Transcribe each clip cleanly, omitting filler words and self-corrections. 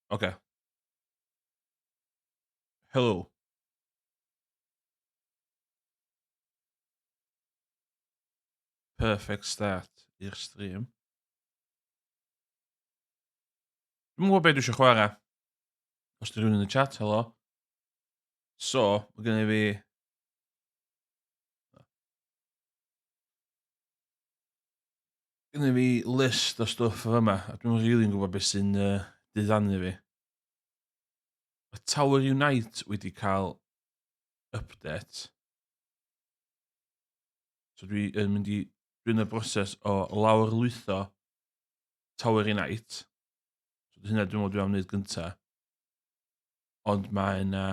Oce. Helo. Perfect start i'r stream. Dwi'n gwybod beth dwi eisiau chwarae. Os di rhywun yn y chat, helo. So, mae gen i fi... Gen i fi list o stwff o yma, a dwi'n rili'n really gwybod beth sy'n uh, diddanu fi. Mae Tower Unite wedi cael update. So dwi yn mynd i... Dwi'n y broses o lawrlwytho Tower Unite. So hynna dwi'n meddwl dwi am wneud gynta. Ond mae yna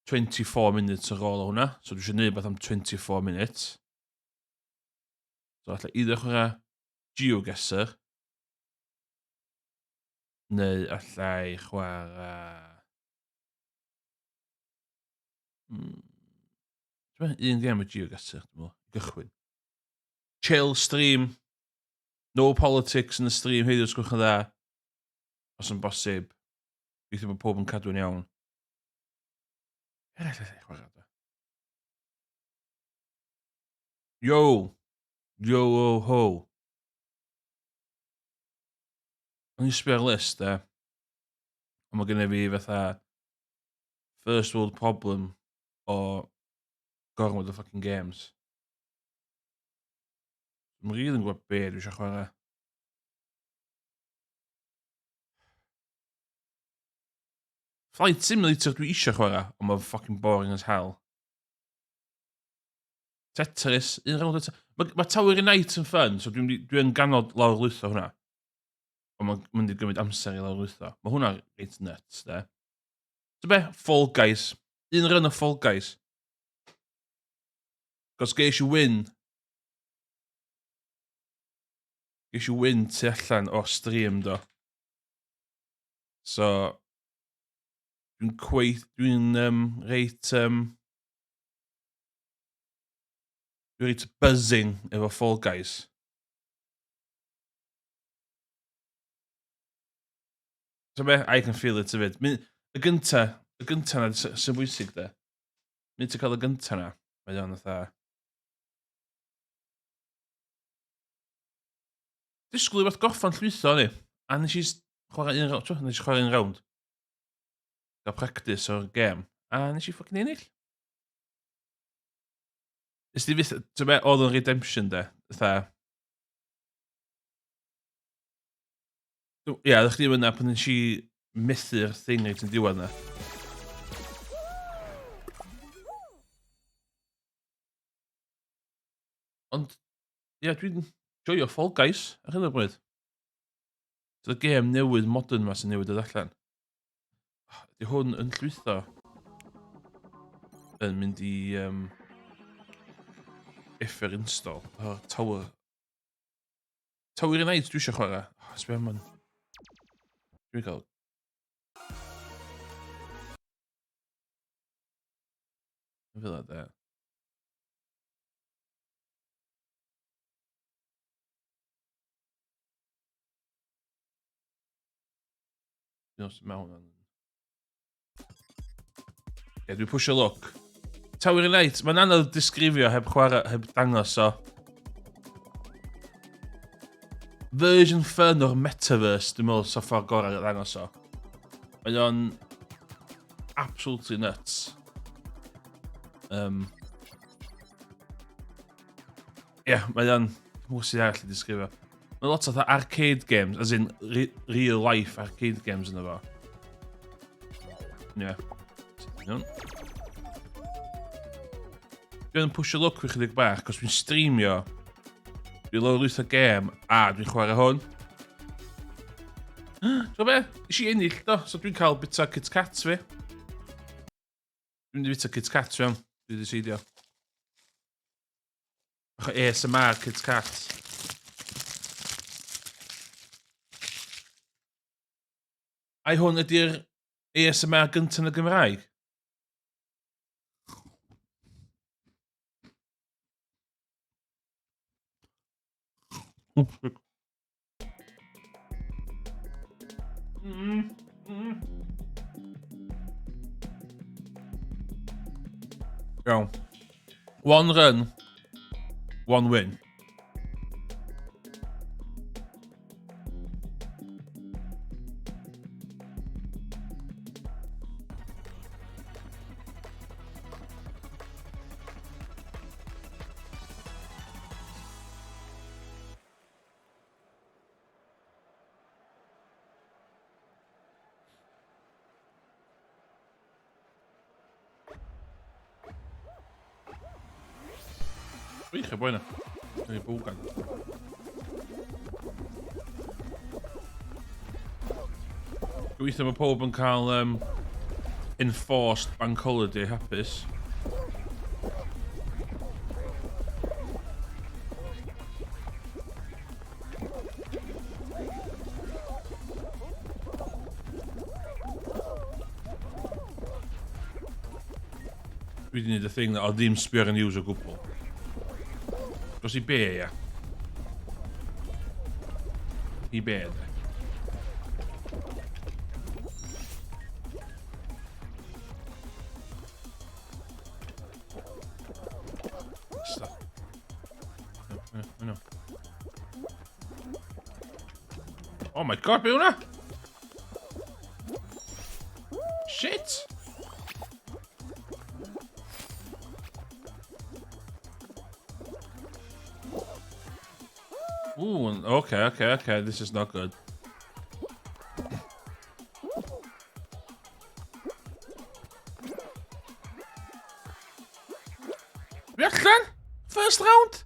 24 minutes ar ôl o hwnna. So dwi eisiau gwneud beth am 24 minutes. So allai either chwarae GeoGuessr neu allai chwarae... Mm. Un gem o GeoGuessr, dwi'n meddwl, i gychwyn. Chill stream. No politics yn y stream heddiw, sgwch yn dda. Os yn bosib. Gobeithio bod pob yn cadw'n iawn. Eraill allai chwarae da. Yo! Yo ho ho! O'n i'n sbio ar list, e. Ond mae gennym fi fatha first world problem o gormod o fucking games. Dwi'n rili yn gwybod be dwi eisiau chwarae. Flight Simulator dwi eisiau chwarae, ond mae'n fucking boring as hell. Tetris, un round o Tetris. Mae ma Tower Unite yn fun, so dwi'n dwi yn ganol lawr lwytho hwnna. Ond mae'n mynd i gymryd amser i lawr lwytho. Mae hwnna reit nuts, de. So be? Fall Guys. Un run o Fall Guys. Cos ges i win. Ges i win tu allan o'r stream, do. So, dwi'n cweit, dwi'n um, reit, um, dwi'n reit buzzing efo Fall Guys. So be, I can feel it hefyd. Y gynta, y gynta na sy'n bwysig de. Mynd ti'n cael y gynta na, mae o'n fatha... Disgwyl i fath gorffan llwytho ni. A nes i chwarae un round, nes i chwarae un round. Gael practice o'r gêm. A nes i fucking ennill. Nes di fyth, ti'n be, oedd o'n redemption de. Fatha... Ie, yeah, ddech chi yna pan nes i methu'r thing reit yn diwedd na. Ond, ie, yeah, dwi'n joio Fall Guys ar hyn o bryd. Dyna gêm newydd modern ma sy'n newid dod allan. Ydy hwn yn llwytho yn mynd i um, effer install. Oh, Tower. Tower Unite dwi eisiau chwarae. Oh, sbio man. Dwi'n cael... Fel yna, Dwi'n mae hwnna'n... Ie, dwi'n pwysio look. Tower Unite, mae'n anodd disgrifio heb chwarae, heb dangos o. Version fun o'r metaverse, dwi'n meddwl, so ffordd gorau i ddangos o. Mae o'n absolutely nuts. Um, Ie, yeah, mae o'n... Dwi'n sydd arall i disgrifio. Mae lot o arcade games, as in re real life arcade games yna fo. Ie. Yeah. Iawn. Dwi'n pwysio look fi chydig bach, cos dwi'n streamio. Dwi'n lawrlwytho gêm, a dwi'n chwarae hwn. Ti'n be? Nes i ennill do, so dwi'n cael bita Kit Kat fi. Dwi'n mynd i bita Kit Kat fi am. Dwi wedi seidio. Bach o ASMR Kit Kat. Ai hwn ydy'r ASMR gyntaf yn y Gymraeg? Iawn. One run, one win. Wych y boi na. Ei bwgan. Gobeithio mae pob yn cael um, enforced bank holiday hapus. Dwi wedi gwneud y thing na o ddim sbio ar y news o gwbl. Dros i be, ia? I be, de? Stop. No, no. Oh my god, be hwnna? Shit! Ooh, okay, okay, okay, this is not good. Fi allan? First round?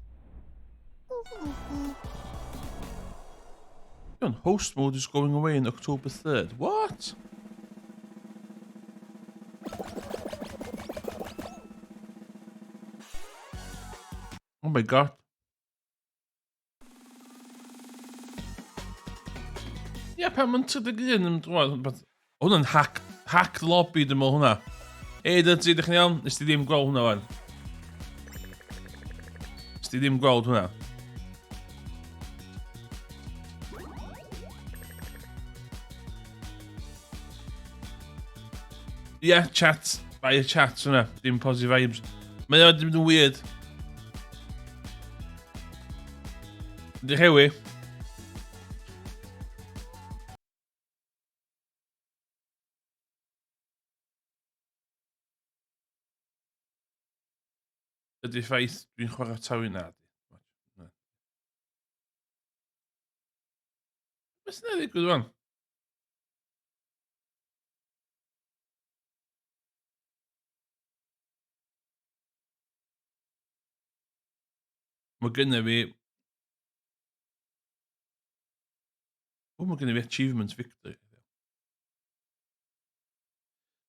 John, host mode is going away in October 3rd. What? Oh my god. Ie, yeah, pan mae'n 31 yn dod... Hwna'n hack, hack lobby, dwi'n meddwl hwnna. Ei, dydw i, ydych chi'n iawn? Nes ti ddim gweld hwnna fan. Nes ti ddim gweld hwnna. Ie, yeah, chat. By y chat hwnna. Dim positive vibes. Mae o wedi mynd yn weird. Di rhewi. Ydy ffaith dwi'n chwarae taw na. Beth sy'n ddigwydd fan? Mae gynna fi... O, mae gynna fi achievement victory.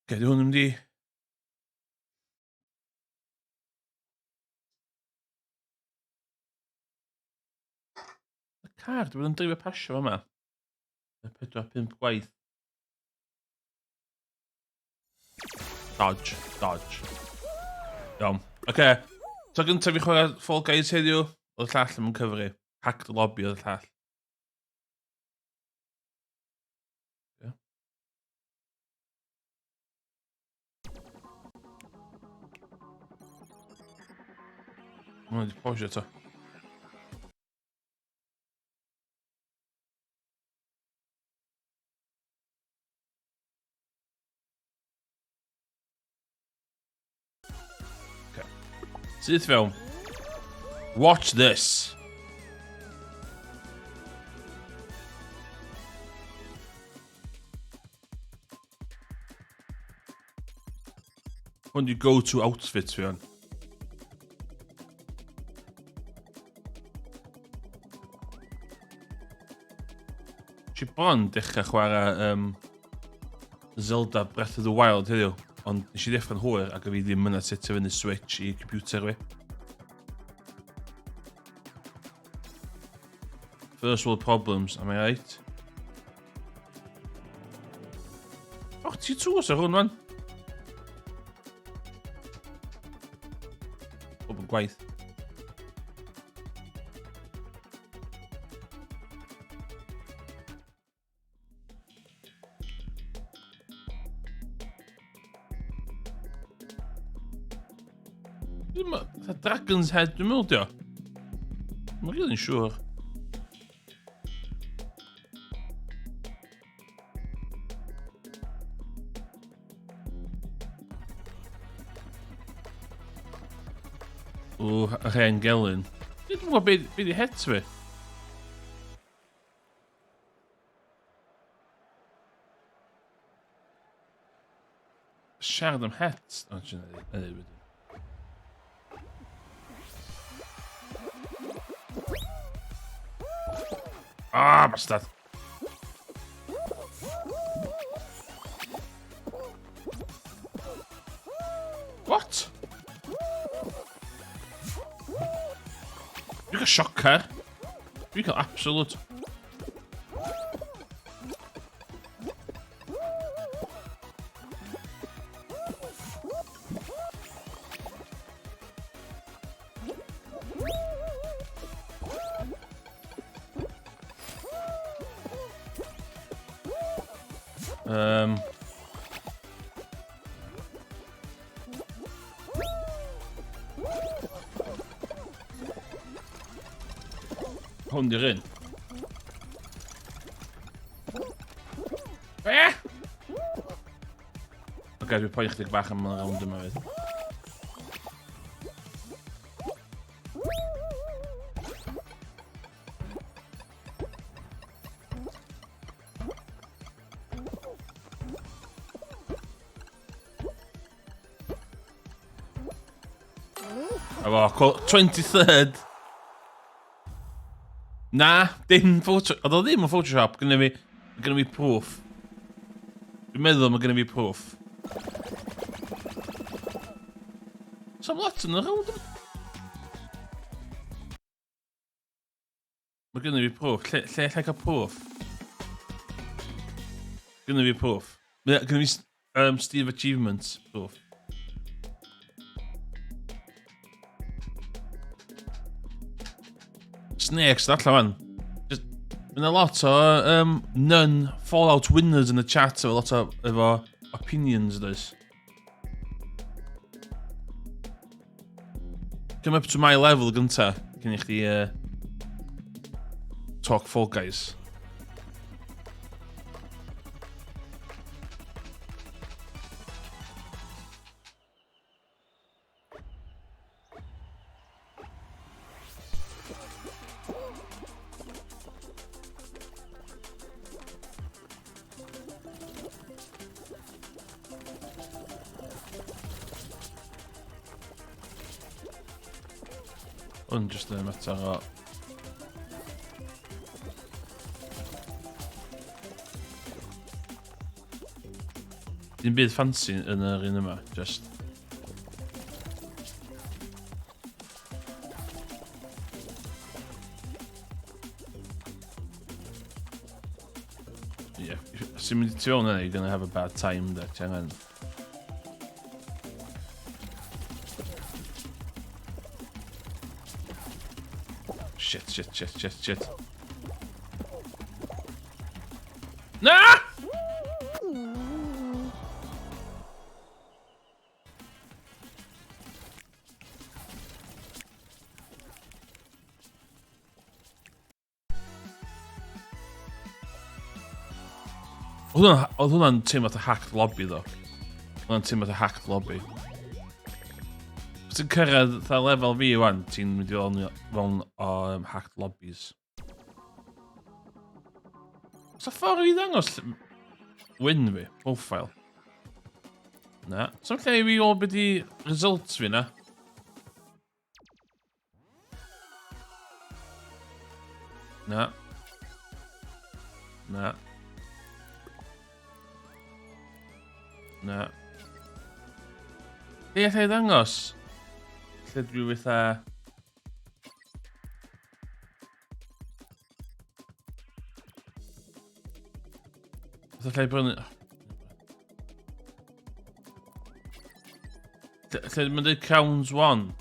Oce, di hwn yn mynd i... Y car, dwi'n bod yn dreifio pasio yma. Y 4, 5 gwaith. Dodge, dodge. Iawn. Oce. Okay. So gyntaf fi chwarae Fall Guys heddiw, oedd y llall ddim yn cyfri. Hacked lobby oedd y llall. Yeah. Mae'n wedi pausio to. Okay. Syth fewn. Watch this. Hwn di go-to outfit fi hwn. Ti bron dechrau chwarae um, Zelda Breath of the Wild heddiw, ond nes i ddechrau'n hwyr ac fi ddim yna setio fyny Switch i computer fi. First world problems, am I right? Och, ti tŵs ar hwn, man. Bob yn gwaith. Dwi'n meddwl, Dragon's Head, dwi'n meddwl, dio. Mae'n rili'n siŵr. O, yr hen gelyn. Dwi'n gwybod beth be di het fi. Siarad am het. O, ti'n ei Ah, bastard. What? Dwi'n cael siocer. Dwi'n cael absolute... Hwn di'r un. Be? Oce, okay, dwi'n poeni chdig bach am y rownd yma fyd. Efo, 23rd. Na, dim Photoshop. Oedd o ddim yn Photoshop, gynna fi, gynna fi proof. Dwi'n meddwl mae gynna fi proof. Sam lot yn y rownd. Mae gynna fi proof. Lle, lle lle cael proof? Gynna fi proof. Gynna fi Steve Achievements proof. Snakes, allan fan. Just, mae yna lot o none Fallout winners yn y chat efo lot o efo opinions, does. Come up to my level gynta, cyn i chdi talk Fall Guys. Hwn jyst yn mater o... Dim byd ffansi yn yr un yma, just... Yeah, os ti'n mynd i tu fewn yna, you're gonna have a bad time, de. Ti angen... Shit, shit, shit, shit, shit. Na! Oedd hwnna'n oedd hwnna'n teimlo fatha hacked lobby ddo. Oedd hwnna'n teimlo fatha hacked lobby. Os ti'n cyrraedd fatha lefel fi wan, ti'n mynd i fewn, fewn o hacked lobbies. Oes 'na ffordd i ddangos win fi, profile? Na. So'n lle i fi o beth i results fi na? Na. Na. Na. Be allai ddangos? Lle dwi fatha... Fatha lle brynu... Lle mae'n dweud crowns one?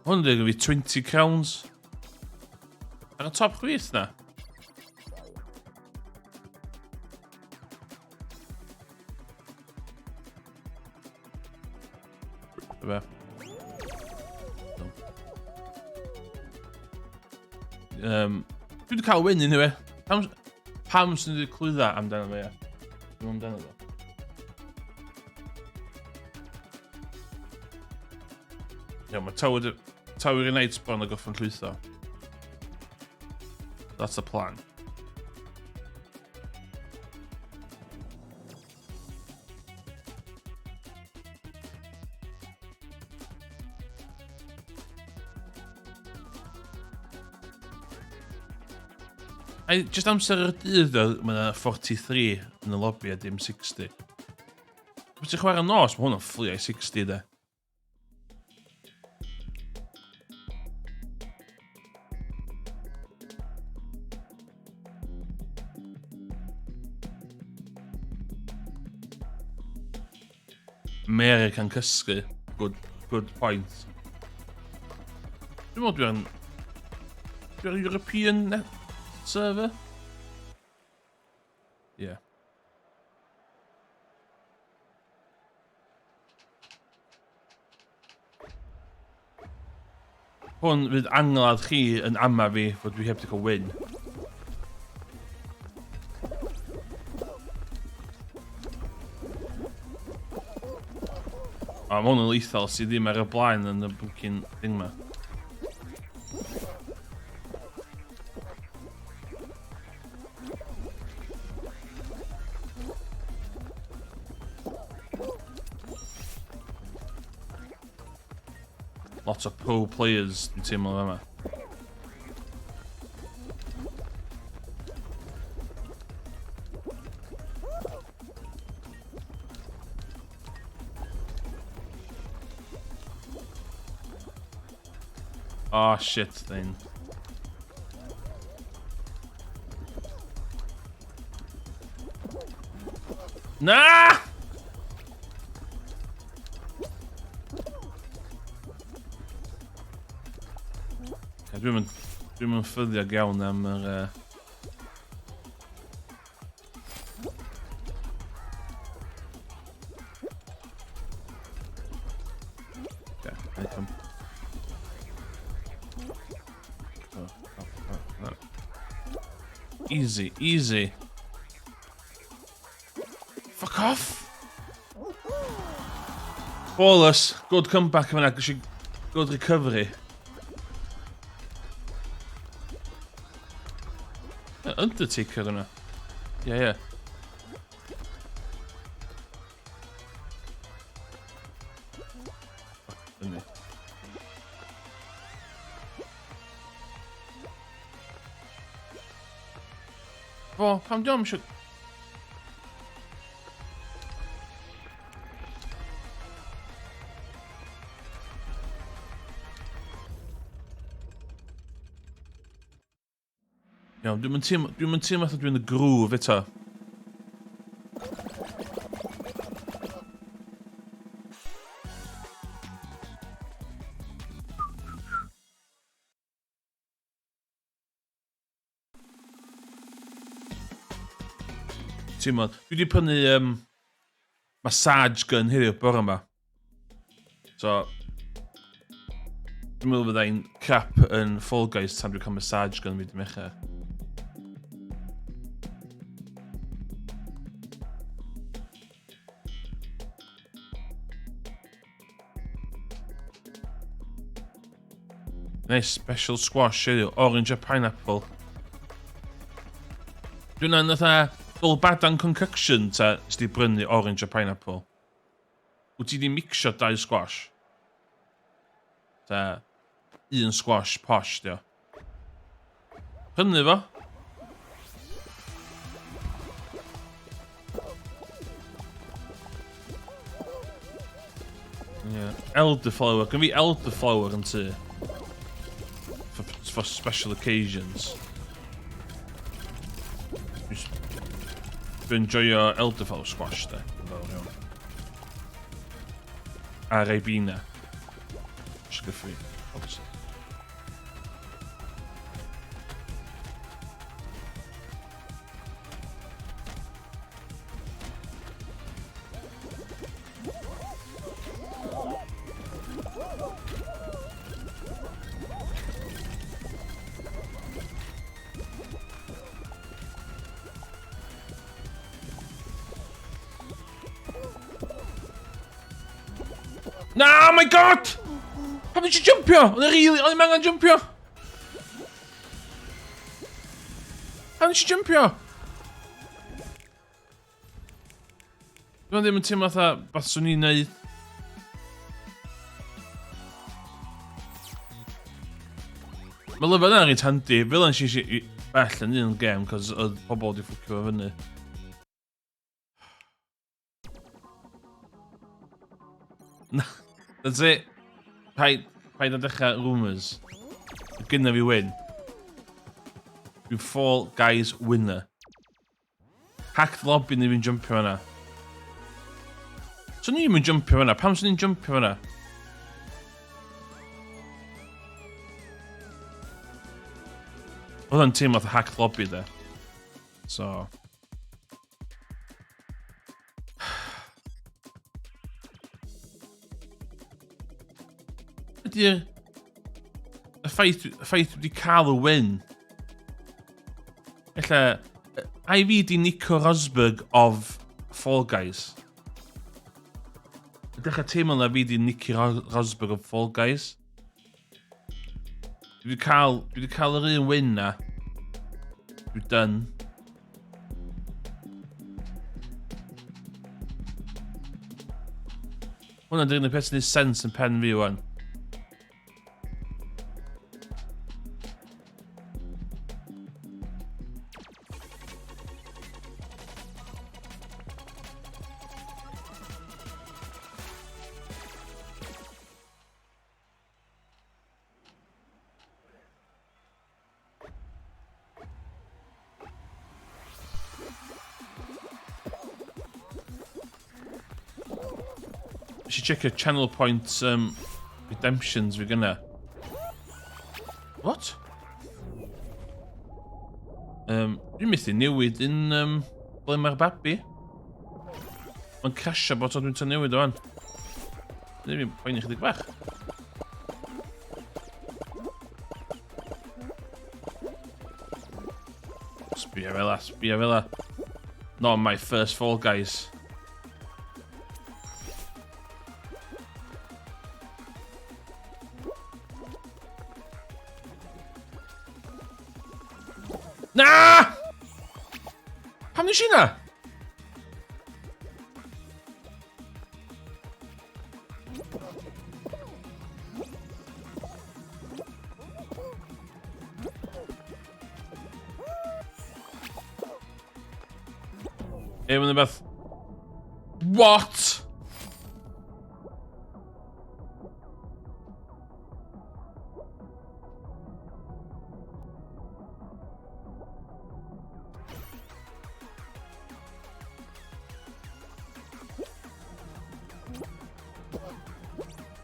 Hwn yn dweud fi 20 crowns. Ar y top chwith na. Be? No. Dwi wedi cael win anyway. Pam, pam sy'n wedi clwydda amdano fe, ia? Dwi'n amdano fo. Iawn, mae Tower, Tower Knights bron o goffan llwytho. That's the plan. A just amser yr dydd, mae yna 43 yn y lobby a dim 60. Os ti'n chwarae nos, mae hwnna'n fflio i 60 de. America'n cysgu. Good, good point. Dwi'n meddwl dwi'n... Dwi'n European server? Yeah. Hwn fydd angladd chi yn ama fi fod dwi heb di cael win. A mae hwn yn lethal sydd ddim ar y blaen yn y bwcyn thing ma. Lot o pro players yn teimlo yma. Oh shit, thing. Na! Dwi'n mynd, dwi'n mynd ffyddiog iawn am yr... Okay, item. Oh, oh, oh, oh. Easy, easy. Fuck off! Flawless. Good comeback yma. Good recovery. Undertaker yna. Ie, yeah, ie. Yeah. Fyny. Fo, pam diolch eisiau... Iawn, dwi'n mynd teimlo, dwi'n mynd teimlo fatha dwi'n y groove eto. Teimlo, dwi wedi prynu massage gun heddiw bore yma. So, dwi'n meddwl fyddai'n crap yn Fall Guys tan dwi'n cael massage gun fi dim eich. Nice special squash heddiw, orange a pineapple. Dwi'n anodd fatha Dolbadan concoction ta, nes di brynu orange a pineapple. Wyt ti di mixio dau squash? Ta, un squash posh, dio. Prynu fo. Yeah. Elderflower. Gyn fi elderflower yn tŷ. For special occasions. Dwi'n joio elderflower squash, de. Yn fawr iawn. A Ribena. Sugar free, obviously. Na, oh my god! Pam nes i jumpio? O'n i really, o'n i'n angen jumpio. Pam nes i jumpio? Dwi'n ddim yn teimlo fatha beth swn i'n neud. Mae lyfr yna'n reit handi. Fel yn si bell yn un gem, cos oedd pobl wedi ffwcio fo fyny. Na, that's it. Paid, paid â dechrau rumours. Gynna fi win. Dwi'n Fall Guys winner. Hacked lobby ni fi'n jumpio fanna. So ni'n mynd jumpio fanna. Pam swn i'n jumpio fanna? Oedd o'n teimlo fatha hacked lobby de. So... Ydy'r... Y ffaith, y ffaith wedi cael y win. Ella... Ai fi di Nico Rosberg of Fall Guys? Ydych teimlo na fi di Nico Rosberg of Fall Guys? Dwi wedi cael, dwi wedi cael yr un win na. Dwi done. Hwna'n di'r unig peth sy'n neud sens yn pen fi wan. Nes i checio channel points um, redemptions fi gynna. What? Um, dwi'n methu newid yn um, ble mae'r babi. Mae'n crasio bod o dwi'n trio newid o fan. Dwi'n fi'n poeni chydig bach. Sbia fel la, sbia fel la. Not my first Fall Guys. Na! Pam nes i na? Ie, mae'n beth. What?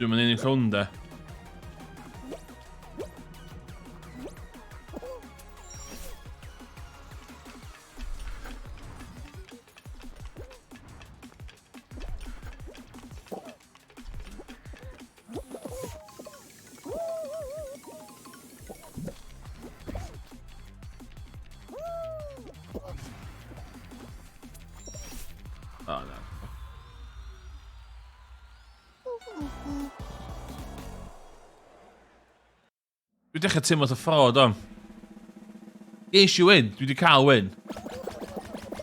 Dwi'n mynd ennill hwn de. Oh, na. Dwi'n dechrau teimlo fatha ffrod o'n. Ges i win, dwi wedi cael win.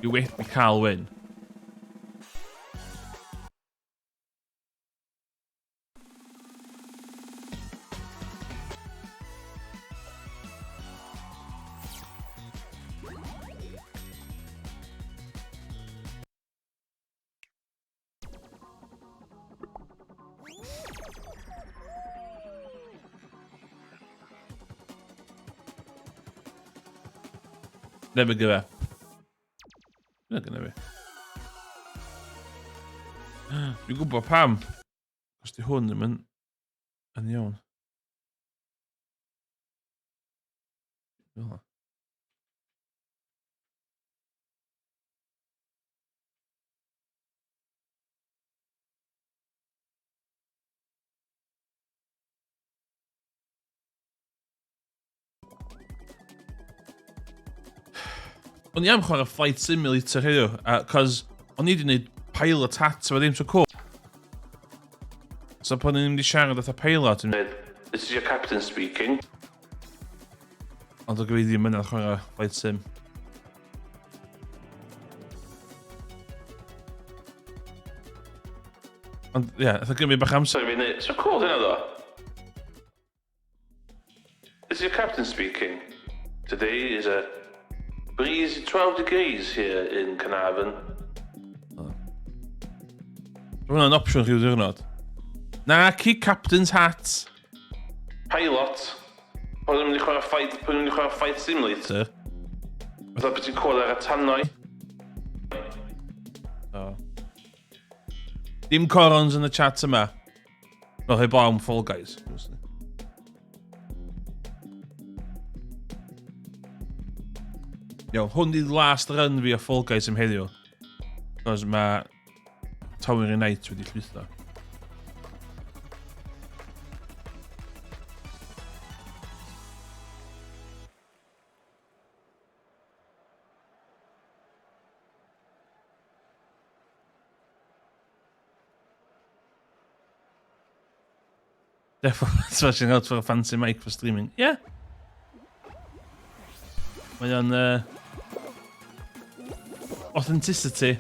Dwi wedi cael win. Never give up. Dyna gynna fi. Dwi'n gwybod pam. Os di hwn ddim yn, yn iawn. Fel 'na. O'n i am chwarae Flight Simulator heddiw, a cos o'n i wedi gwneud pilot hat efo ddim so cool. So pan ni'n mynd i siarad fatha pilot, yn dweud, "This is your captain speaking." Ond oedd fi ddim yn chwarae Flight Sim. Ond ie, yeah, oedd gymryd bach amser i fi wneud. So cool hynna ddo. This is your captain speaking. Today is a breezy 12 degrees here in Carnarvon. Oh. Mae hwnna'n opsiwn rhyw ddiwrnod. Na, ci captain's hat. Pilot. Pan nhw'n mynd i chwarae fight, pan nhw'n mynd i chwarae Fight Simulator. Fatha beth ti'n cwrdd ar y tannoy. Oh. Dim corons yn y chat yma. Fel heblaw am Fall Guys. Iawn, hwn di last run fi o Fall Guys am heddiw. Cos mae Tower Night wedi llwytho. Definitely smashing out for a fancy mic for streaming. Yeah. Mae o'n authenticity.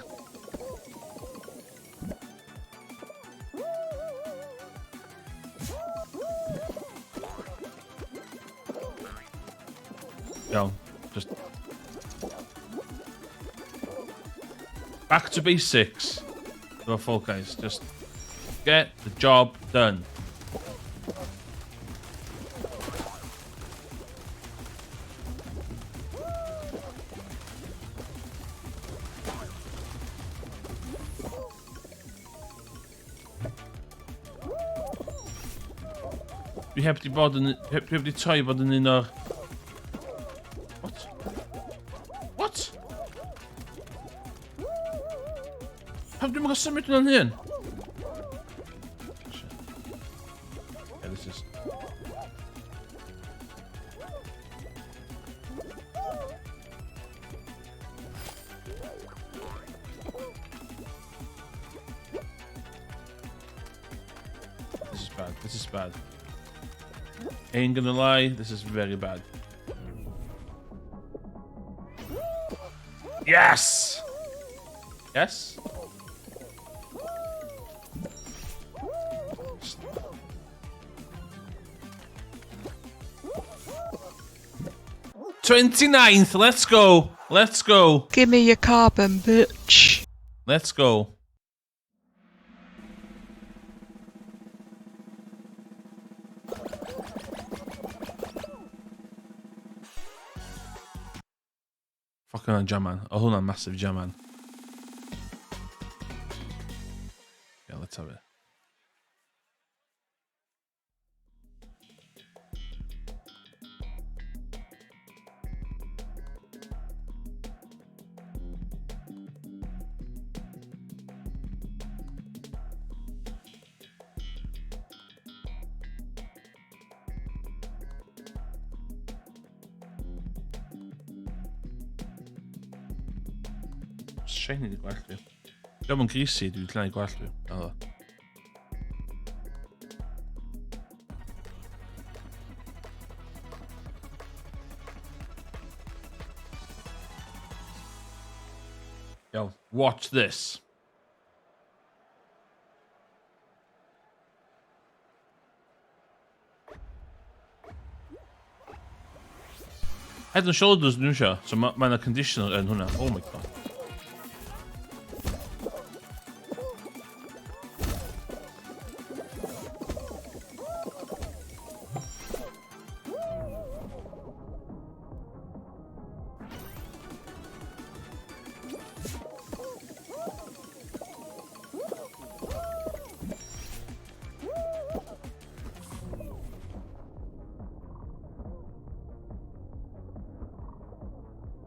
Iawn. Just... Back to basics. Efo Fall Guys. Just get the job done. Dwi heb di bod yn... Dwi heb di troi bod yn un o'r... What? What? Pam dwi'm yn cael symud hwnna'n hun? Yeah, this is... This is bad. This is bad. Ain't gonna lie, this is very bad. Yes! Yes? 29th, let's go. Let's go. Give me your carbon, bitch. Let's go. Fuck hwnna'n jaman. O hwnna'n massive jaman. Yeah, let's have it. Shiny di gwallt fi. Diolch yn greasy, dwi'n llnau gwallt fi. Naddo. Iawn, watch this. Head and Shoulders dwi'n isio, so mae ma yna conditioner yn hwnna. Oh my god.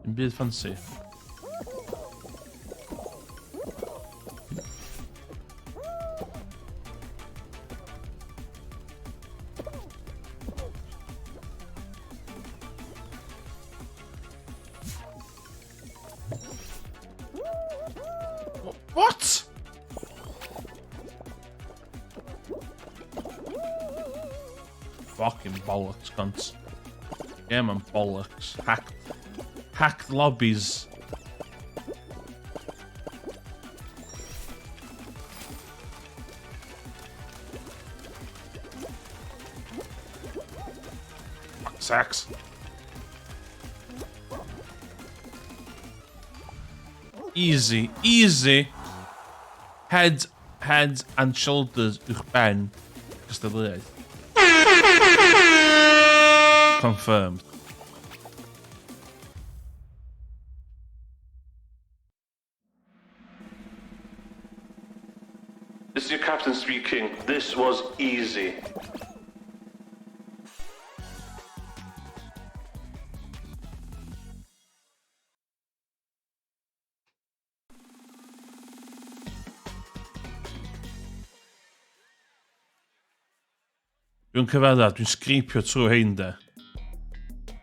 Dim byd ffansi. What? fucking bollocks, cunts. Game on bollocks. Hacked. Hacked lobbies. Fuck sacks. Easy, easy. Head, head and shoulders uwch ben cystadleuaeth. Confirmed. This is your captain speaking. This was easy. Dwi'n cyfadda, dwi'n sgreipio trwy hein de.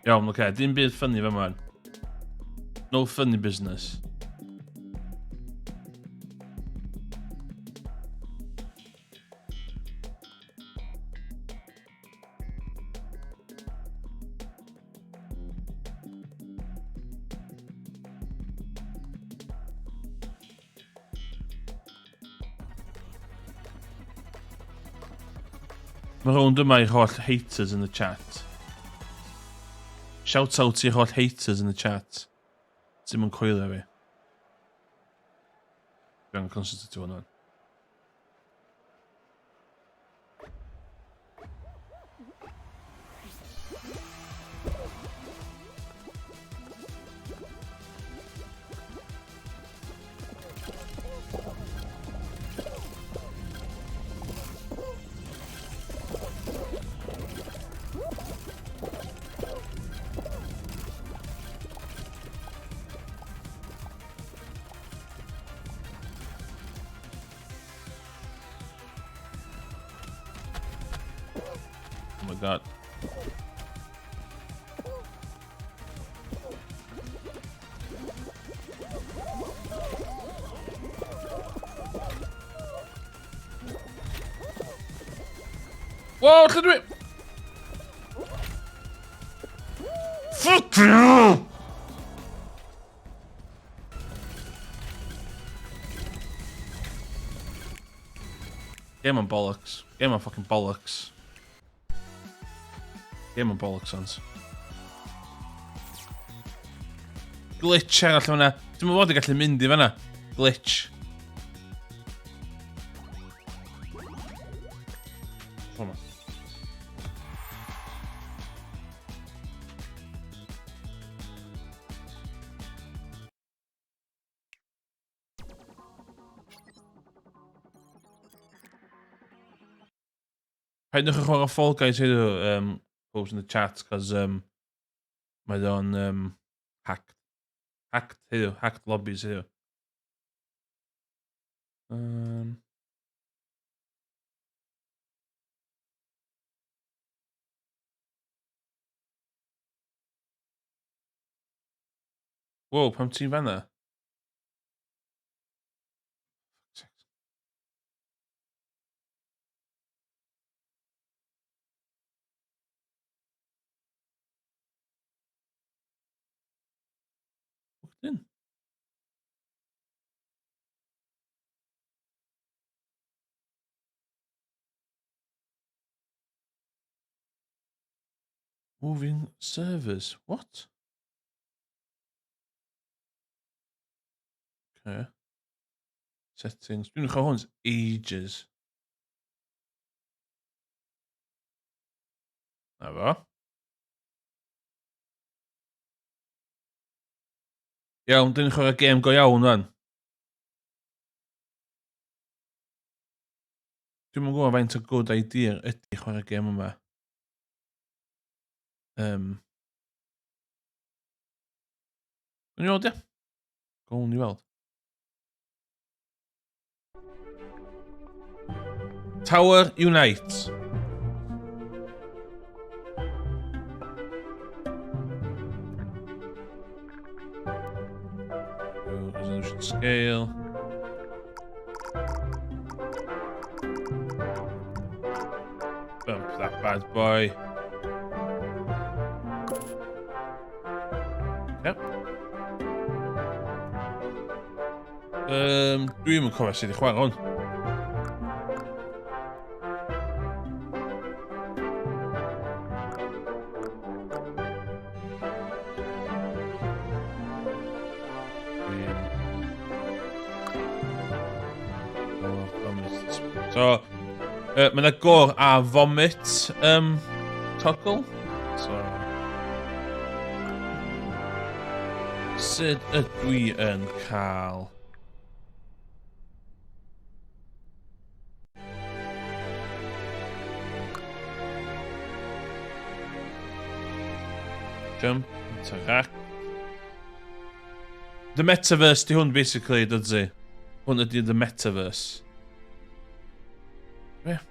Iawn, oce, okay. Dim byd ffynnu fe man. No funny business. Mae rownd yma i'r holl haters in the chat. Shout out i'r holl haters in the chat. Sy'n mynd coelio fi. Dwi'n concentrate hwnna. Oh my god. Whoa, lle dwi? Fuck you! Game on bollocks. Game on fucking bollocks. Game on bollocks, sons. Glitch arall fan'na. Dwi'n meddwl bod i gallu mynd i fan'na. Glitch. Hwna. Paidwch â chwarae Fall Guys heddiw, post in the chat, cos mae o'n hacked. Hacked heddiw, hacked lobbies heddiw. Wow, pam ti'n fanna? Hooked in. Moving servers. What? Okay. Settings. Dwi'n chwarae hwn ages. Na fo. Iawn, dwi'n chwarae gêm go iawn fan. Dwi'm yn gwybod faint o good idea ydy chwarae gêm yma. Gawn ni weld, ia? Gawn ni weld. Tower Unite. Resolution scale. Bump that bad boy. Dwi'm yn cofio sut i chwarae hwn. So, mae yna gore a vomit toggle. So, sut ydw i yn cael... Jump, interact. The Metaverse di hwn, basically, dydy. Hwn ydy The Metaverse. Yeah.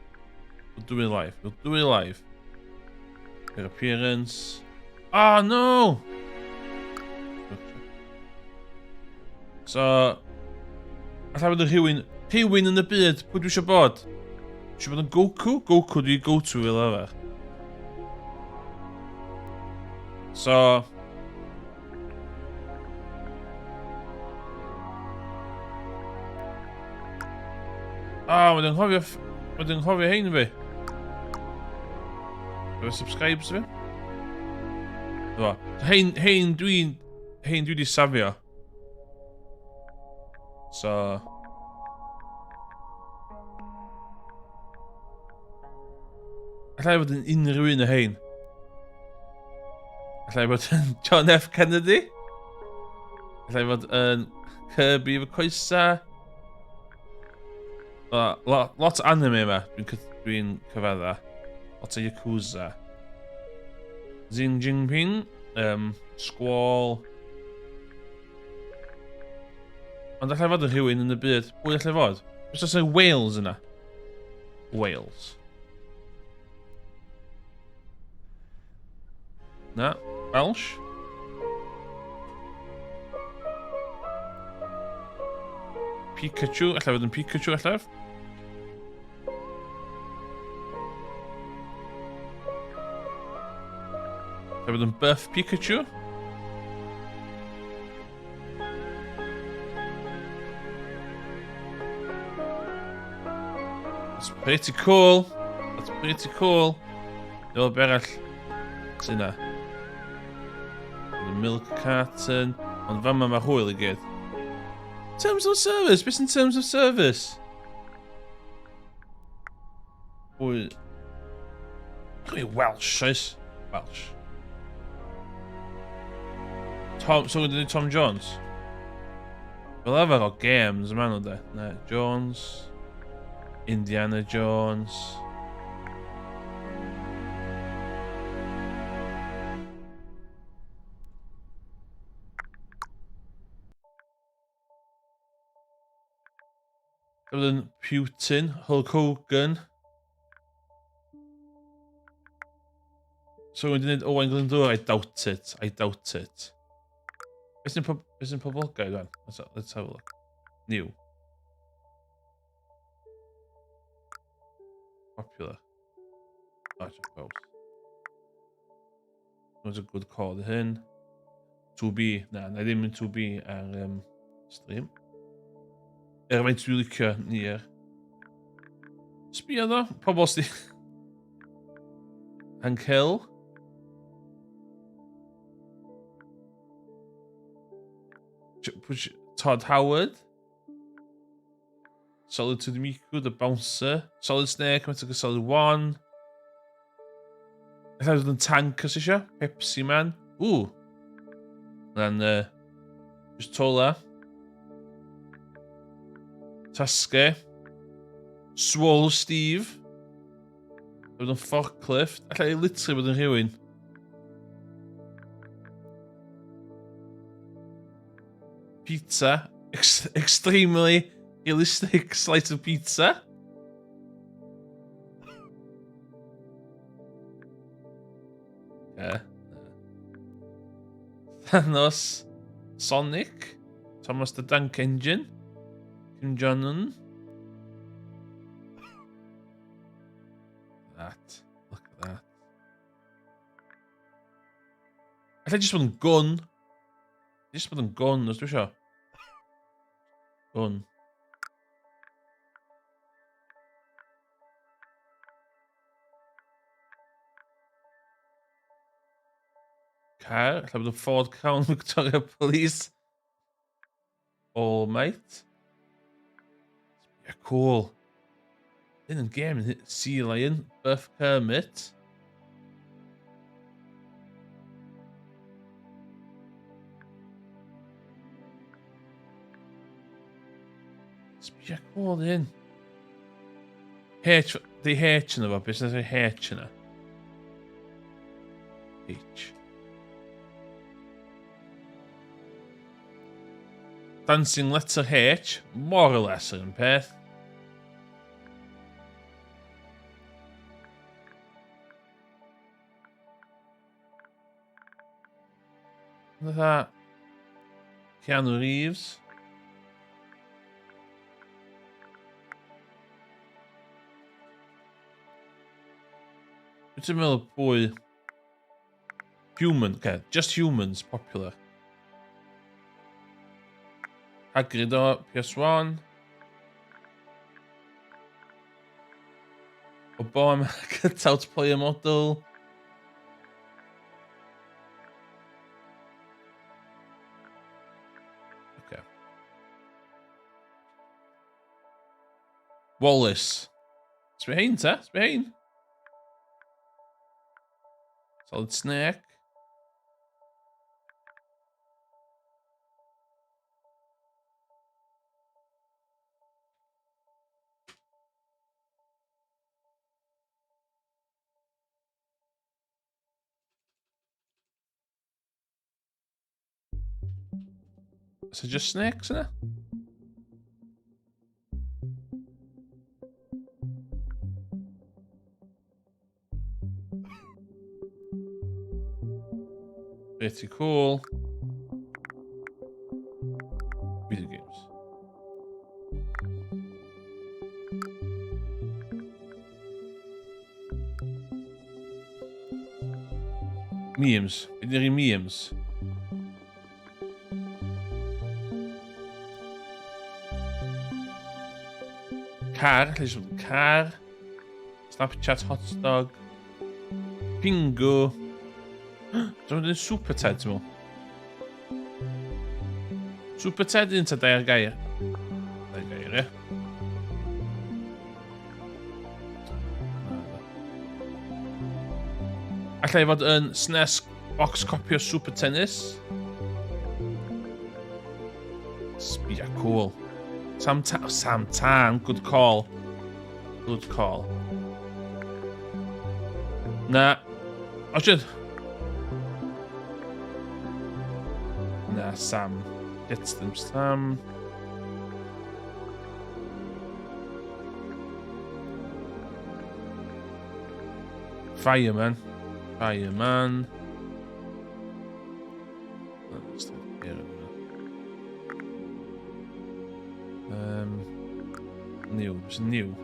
We'll do it live. We'll do it live. Your appearance. Oh, no! So, alla fod yn rhywun, rhywun yn y byd, pwy dwi eisiau bod? Eisiau bod yn Goku? Goku dwi go-to fel arfer. So, Ah, oh, mae'n anghofio... Mae'n anghofio hein fi. Efo subscribes fi. Efo. Hein, hein dwi'n... Hein dwi wedi safio. So... Allai fod yn unrhyw un o hein. Allai fod yn John F Kennedy. Allai fod yn Kirby efo coesa. Lot, lot o anime yma, dwi'n dwi cyfadda. Lot o Yakuza. Xi Jinping, Squall. Ond allai fod yn rhywun yn y byd. Pwy allai fod? Beth os yna Wales yna? Wales. Na, Welsh. Pikachu, allai fod yn Pikachu allai? Allai fod yn buff Pikachu? That's pretty cool. That's pretty cool. Dwi'n be arall sy'n na. The milk carton. Ond fama mae hwyl i gyd. Terms of service? Beth sy'n terms of service? Pwy... Pwy Welsh, oes? Welsh. Tom, so wedi Tom Jones? Fel arfer o games yma nhw de. Na, Jones. Indiana Jones. Oedd Putin, Hulk Hogan. So wedi gwneud Owain Glyndŵr, I doubt it, I doubt it. Beth sy'n po beth sy'n poblogaidd fan? Let's, let's have a look. New. Popular. Oh, I suppose. That's a good call hyn. 2B. Na, na ddim yn 2B ar stream. Er faint dwi'n licio ni ar. Sbio ddo, pobl sydd... Hank Hill. Todd Howard. Solid to the Miku, The Bouncer. Solid Snake, Metal Gear Solid 1. Alla fod yn tank os eisiau. Pepsi Man. Ww. Na'n just tola. Sasuke. Swole Steve. Fod yn forklift. Alla i literally bod yn rhywun. Pizza. Ex extremely realistic slice of pizza. Yeah. Thanos. Sonic. Thomas the Tank Engine. Kim Jong-un. That. Look at that. Alla jyst bod yn gun. Jyst bod yn gun, os dwi isio. Gun. Car, lle bod y Ford Crown Victoria Police. All Might. Yeah, cool. Hyn yn game, Sea Lion, Buff Kermit. Sbia cool hyn. H, di H yna fo, beth sy'n rhoi H yna? H. Dancing letter H, more or less yr un peth. Fatha Keanu Reeves. Dwi'n meddwl pwy... Human, okay, just humans, popular. Hagrid o PS1. Obama cutout player model. Okay. Wallace. Sbia hein ta, sbia hein. Solid Snake. So just snakes yna? Pretty cool. Video games. Memes. Be di'r memes? Car, lle eisiau bod yn car. Snapchat hot dog. Bingo. Dwi'n mynd yn Super Ted, ti'n meddwl? Super Ted un ta dair gair? Dair gair, ie. Alla i fod yn SNES box copy o Super Tennis. Sbia cool. Sam, Ta Sam Tan, good call. Good call. Na. O, shit. Na, Sam. Get them, Sam. Fireman. Fireman. New, it's new.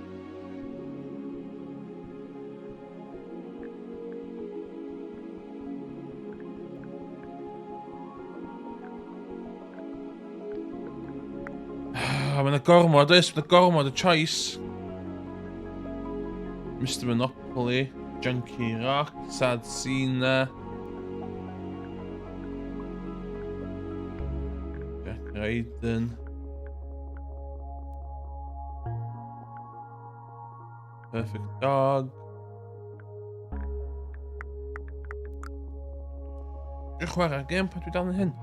Ah, mae'n gormod, oes, mae'n gormod o choice. Mr Monopoly, Junkie Rock, Sad Cena. Jack Raiden. Perfect Dog. Dwi'n chwarae gêm pan dwi dal yn hyn.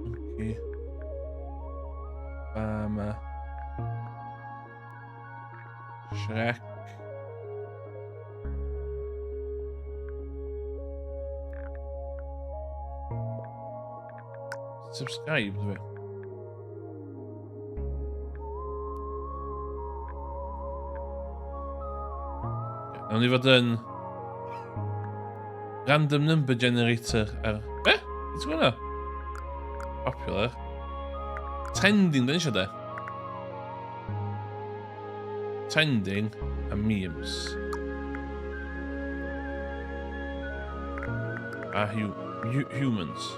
Okay. Bama. Shrek. Subscribe, dwi. Nawn ni fod yn random number generator ar... Be? Beth ti'n gwybod? Popular. Trending, dyn eisiau de. Trending a memes. A hu hu humans.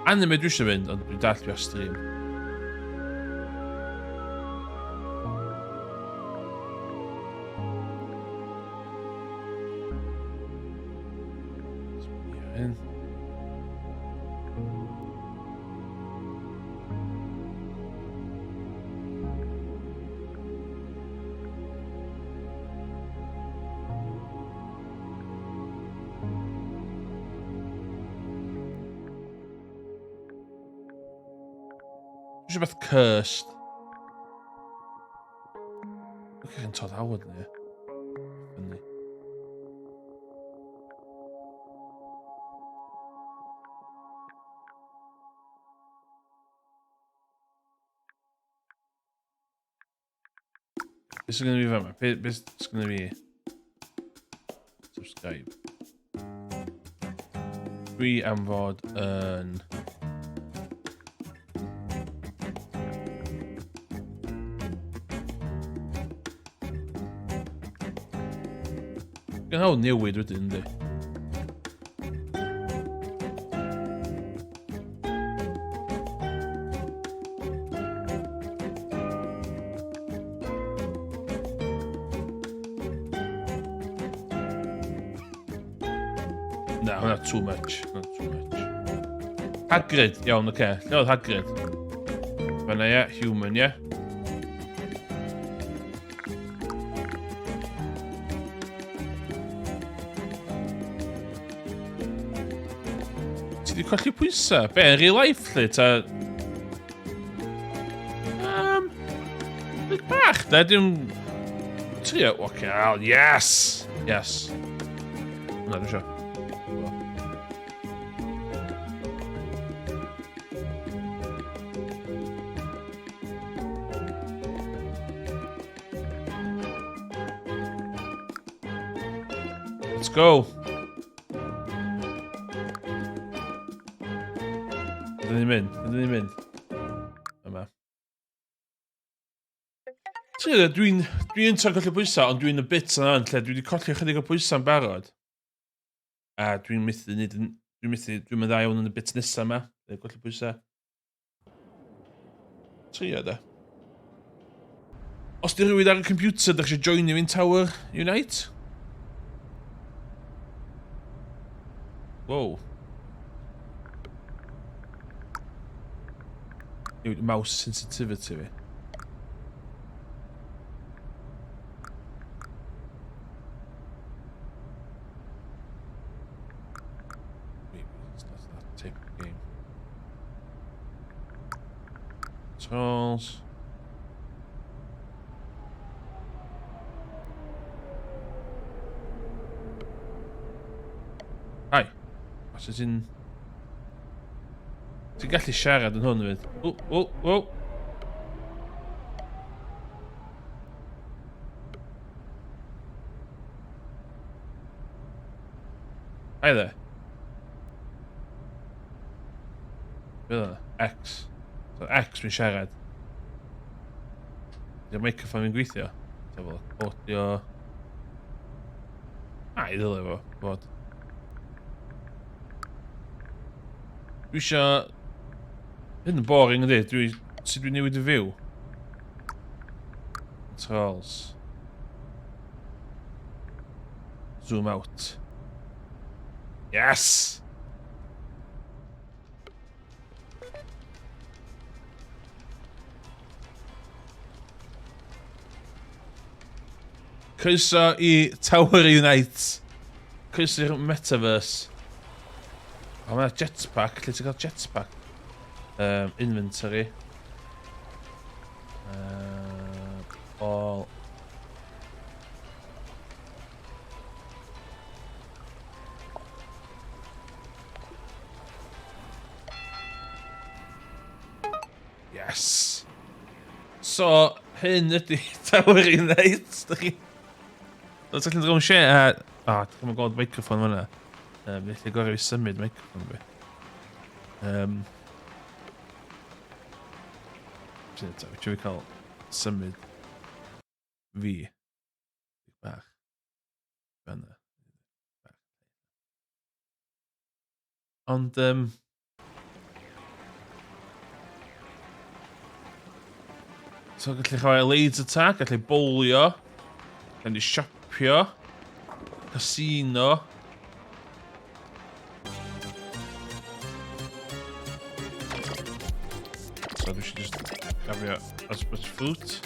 Anime dwi eisiau fynd, ond dwi'n dall dwi ar stream. Dwi eisiau beth cursed. Look at Todd Howard ni. Fyny. Beth sy'n gynnu fi fama? Beth sy'n gynnu fi? Subscribe. Dwi am fod yn... Gan hawl newid wedyn, yndi? Na, hwnna too much. Hwnna too much. Hagrid, iawn, oce. Okay. Lle oedd Hagrid? Fanna, ie, human, ie. Ti wedi colli pwysau? Be, yn real life, lle, ta... Bit bach, da, dim... Trio, oce, okay, yes! Yes. Na, dwi'n siarad. Let's go. Ydyn ni'n mynd, ydyn ni'n mynd. Yma. Ti'n dwi'n dwi yn trio colli pwysau, ond dwi'n y bit yna yn lle dwi wedi colli ychydig o pwysau'n barod. A dwi'n methu nid dwi'n methu, dwi'n mynd dda iawn yn y bit nesaf yma, dwi'n colli pwysau. Trio da. Os di rhywun ar y computer, da chi eisiau joinio fi'n Tower Unite? Wow. Newid mouse sensitivity fi. Maybe it's not that type of game. Controls. Hi. Os ydyn... Ti'n gallu siarad yn hwn fyd. O, o, o! Hi there. Be oedd X. So X fi'n siarad. Ydy'r microphone fi'n gweithio? So fel audio... A, i ddylai fo fod. Dwi eisiau... Hyn yn boring ydy. Dwi... Sut dwi'n newid y fyw? Controls. Zoom out. Yes! Croeso i Tower Unite. Croeso i'r Metaverse. O, mae jetpack. Lle ti'n cael jetpack? Inventory. All. Yes! So, hyn ydy Tower Unite. Dych chi... Dwi'n allan dwi'n share a... O, oh, dwi'n gweld microphone fyna. Felly gorau fi symud microphone fi. Dwi'n fi cael symud fi. Bach. Fanna. Ond, So, gallu chwarae laser tag, gallu bowlio, gallu siopio, casino. So, dwi eisiau just gafio as much fruit.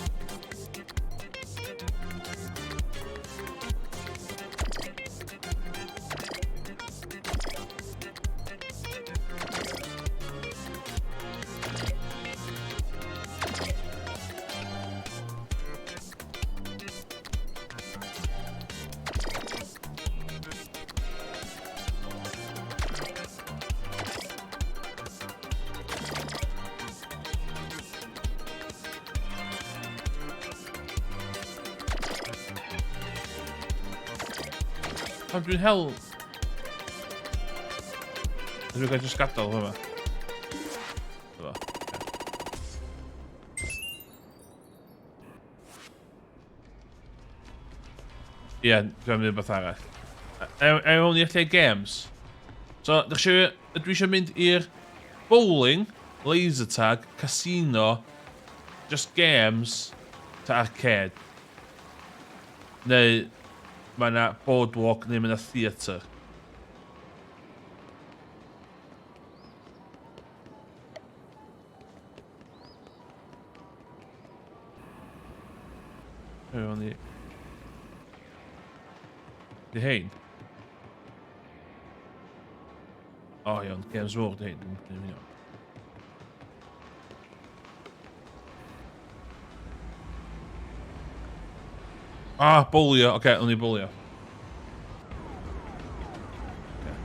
Pam dwi'n hel... Dwi'n gael jyst gadael hwnna. Efo. Ie, yeah, dwi'n mynd rhywbeth arall. Ewn i'r lle games. So, ydych chi, ydw i eisiau mynd i'r bowling, laser tag, casino, just games, ta arcade. Neu mae yna boardwalk neu mae yna theatr. Ewn ni. Di hein? O, oh, iawn, Games World, di hein, dwi'n mynd. Ah, bowlio. Oce, okay, o'n i bowlio. Okay.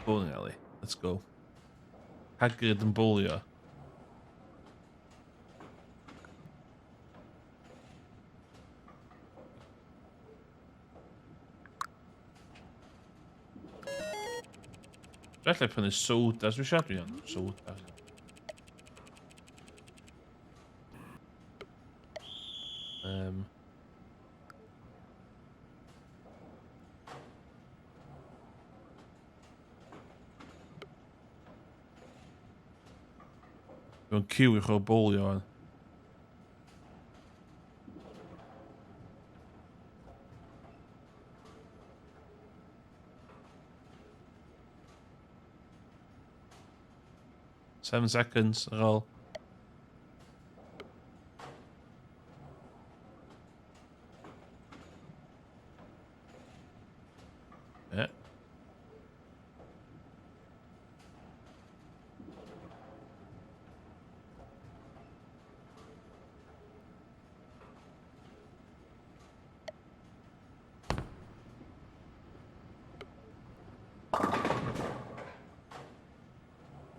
Bowling alley. Let's go. Hagrid yn bowlio. Dwi allai prynu sodas, dwi'n siarad dwi'n sodas. Um, Dwi'n cyw i chwarae bowlio fan. Seven seconds ar ôl. Yeah.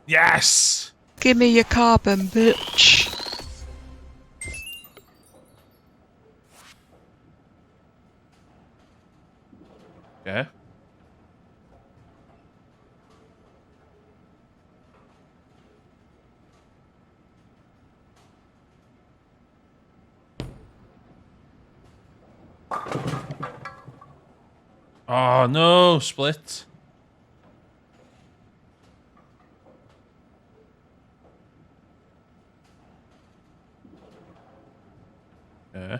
Yes! Give me your carbon, bitch. Yeah. Oh no, split. Yeah.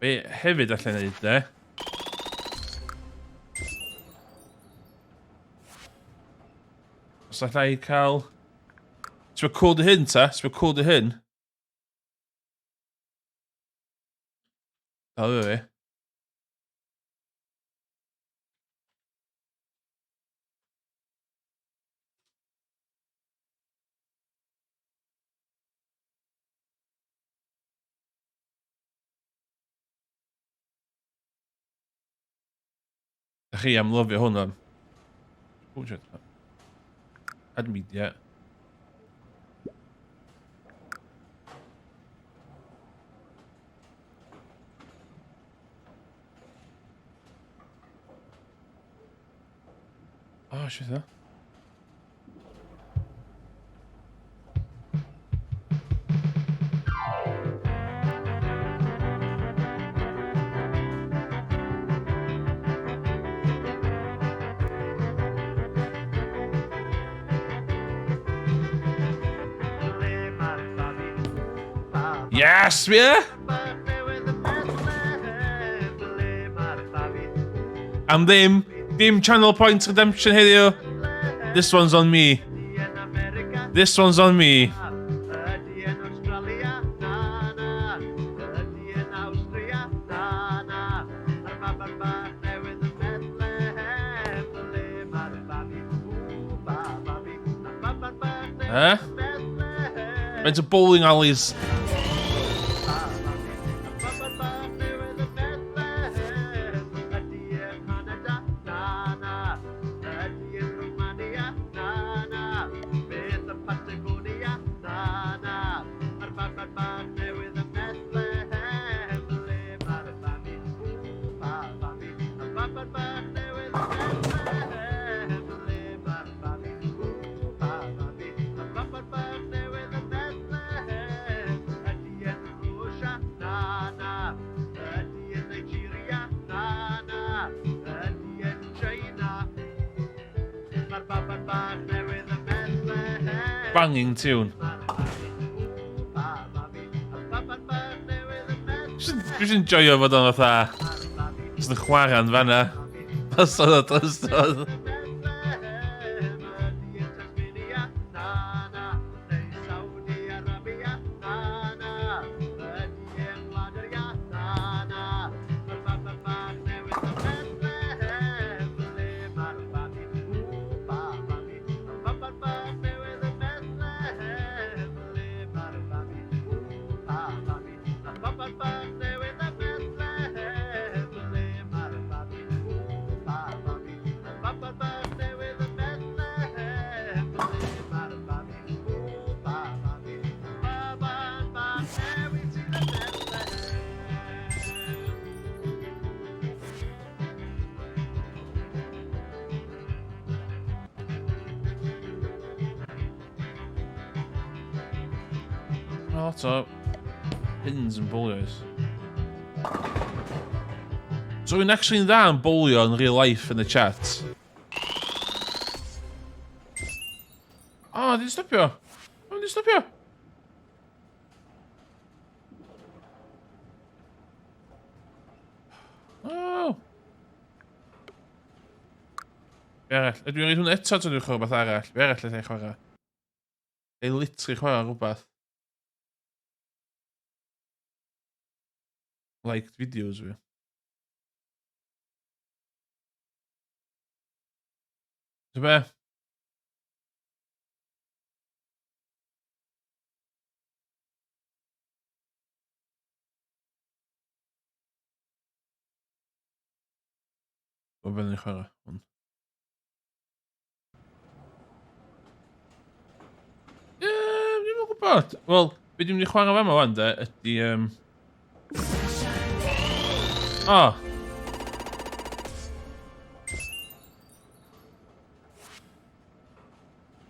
Be hefyd allan neud de? Os allai cael... Ti'n cod y hyn ta? Ti'n cod y hyn? Dal fi. Da chi am lyfio hwn o'n. Oh, shit. Add media. Oh, shit, huh? Yes, yeah! Am ddim, dim Channel Point Redemption heddiw. This one's on me. This one's on me. Eh? Faint o bowling alleys? Banging tune. Dwi jyst yn joio fod o'n fatha... Jyst yn chwarae'n fanna. Drosodd a drosodd. Mae lot o pins yn bowlio oes. So rwy'n actually'n dda yn bowlio yn real life yn y chat. O, oh, di stopio. O, di stopio. Oh. Be arall? Ydw i'n rhaid hwn eto ta dwi'n chwarae rhywbeth arall? Be arall allai chwarae? Ei literally chwarae rhywbeth. Liked videos fi. Ti'n be? O be ni'n chwarae? Hwn. Ie, ddim yn gwybod. Wel, be dwi'n mynd i chwarae fama wan, de, ydy... Um... O! Oh.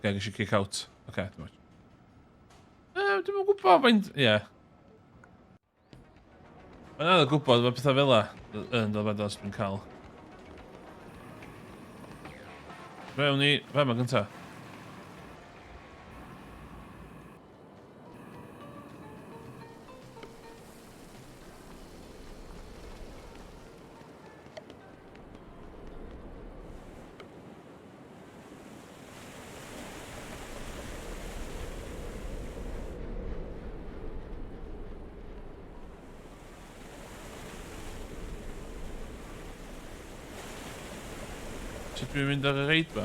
Oce, okay, ges i kick out. Oce, okay, dim ots. Dwi'n yn gwybod faint... Ie. Yeah. Mae'n anodd gwybod mae pethau fel 'a yn dod os dwi'n cael. Fewn i fama gynta. Sut dwi'n mynd ar y reid ba?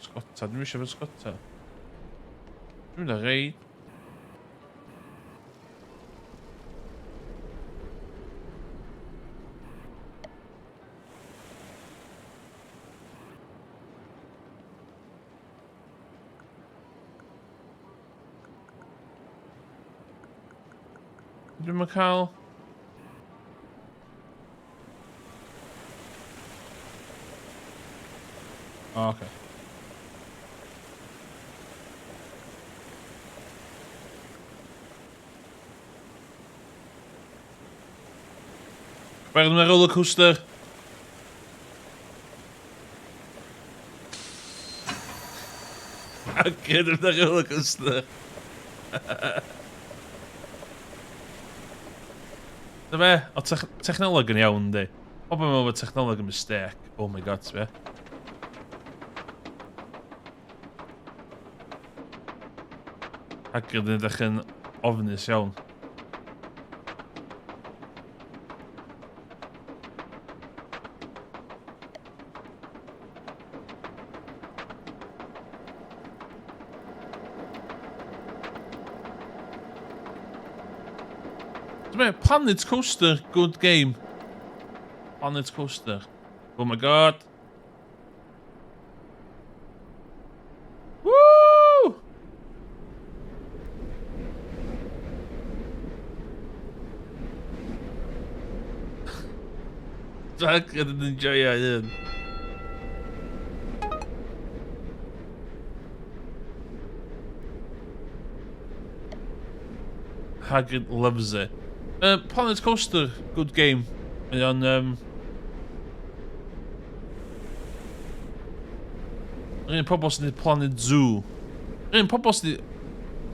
Sgota, dwi'n eisiau fy sgota. Dwi'n mynd ar reid. Dwi'm yn cael... O, oh, okay. Barod am roller coaster? Aged yn y roller coaster. Dy be, o te technoleg yn iawn, di. Pobl yn meddwl bod technoleg yn mistake. Oh my god, be. Hagrid yn edrych yn ofnus iawn. Dwi'n Planet Coaster, good game. Planet Coaster. Oh my god. Woo! Jack yn enjoyo hyn. Hagrid loves it. Planet Coaster, good game. Mae o'n... Yr un pobl sy'n gwneud Planet Zoo. Yr un pobl sy'n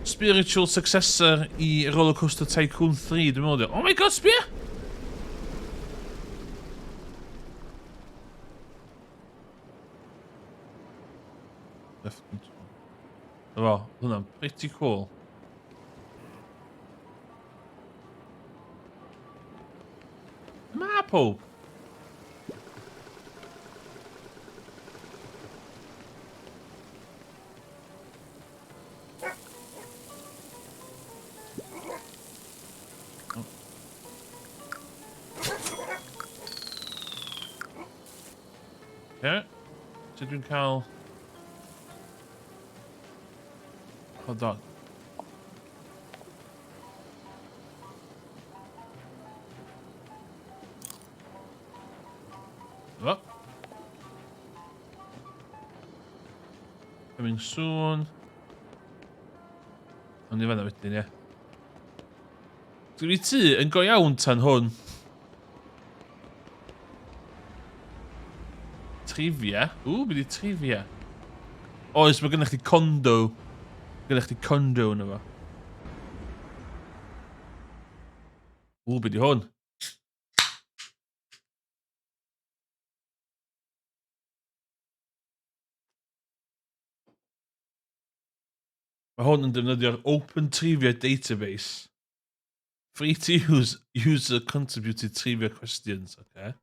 spiritual successor i Roller Coaster Tycoon 3, dwi'n meddwl. Oh my god, sbia! Left control. Efo, hwnna'n pretty cool. Mae pob. Ie. Sut dwi'n cael... Hold on. Oh. Coming soon. Ond i fanna wedyn, ie. Dwi'n i tŷ yn go iawn tan hwn. Trivia? Ww, beth di trivia? Oes, mae gennych chi condo. Gennych chi condo yna fo. Ww, beth di hwn? Mae hwn yn defnyddio'r Open Trivia Database. Free to use user contributed trivia questions. Okay.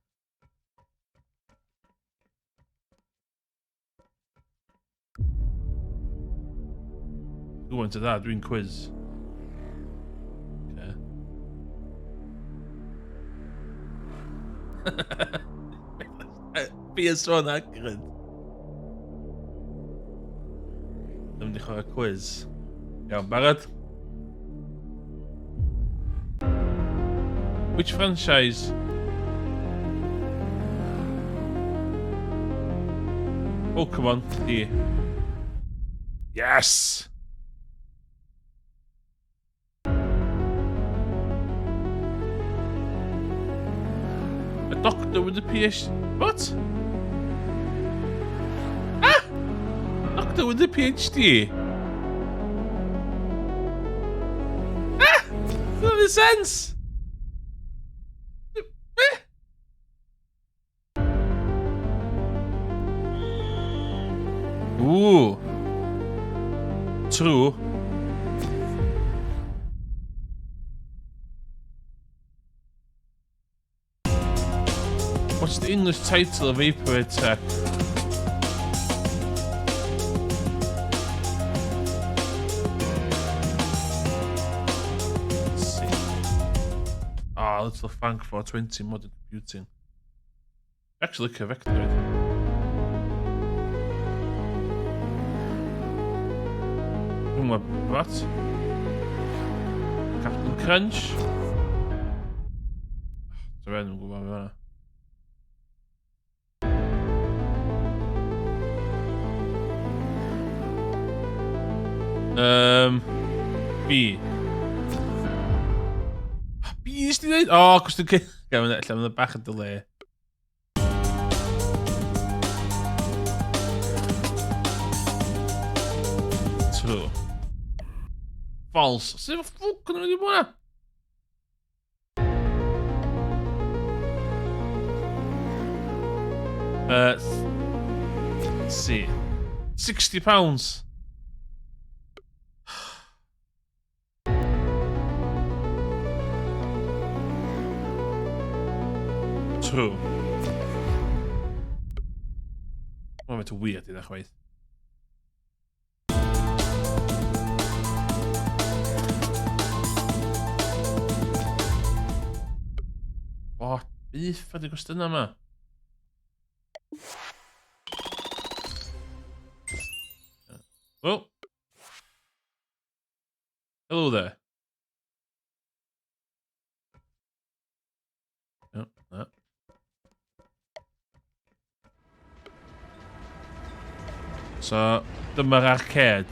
Gwybod dda, dwi'n quiz. Okay. PS1 Hagrid. Dwi'n mynd i chwarae quiz. Iawn, barod? Which franchise? Pokemon, di. Yes! A doctor with a PhD... What? Ah! Doctor with a PhD? Ah! Doesn't make sense! Ooh. True. What's the English title of Vapor Attack? Let's see. Ah, oh, little thank for 20 modern computing. Actually, licio Vectored. Dwi'n gwybod, what? Captain Crunch? Dwi'n yn gwybod beth yna. B. B nes di dweud? O, oh, cos dwi'n... Gael, allan mae'n bach yn delay. True. False. Sut ffwc yn mynd i bod yna? C. 60 pounds. True. Mae'n bit weird i ddechrau. Byth ydy gwestiynau yma. Oh. Hello there. Oh, na. So, dyma'r arcade.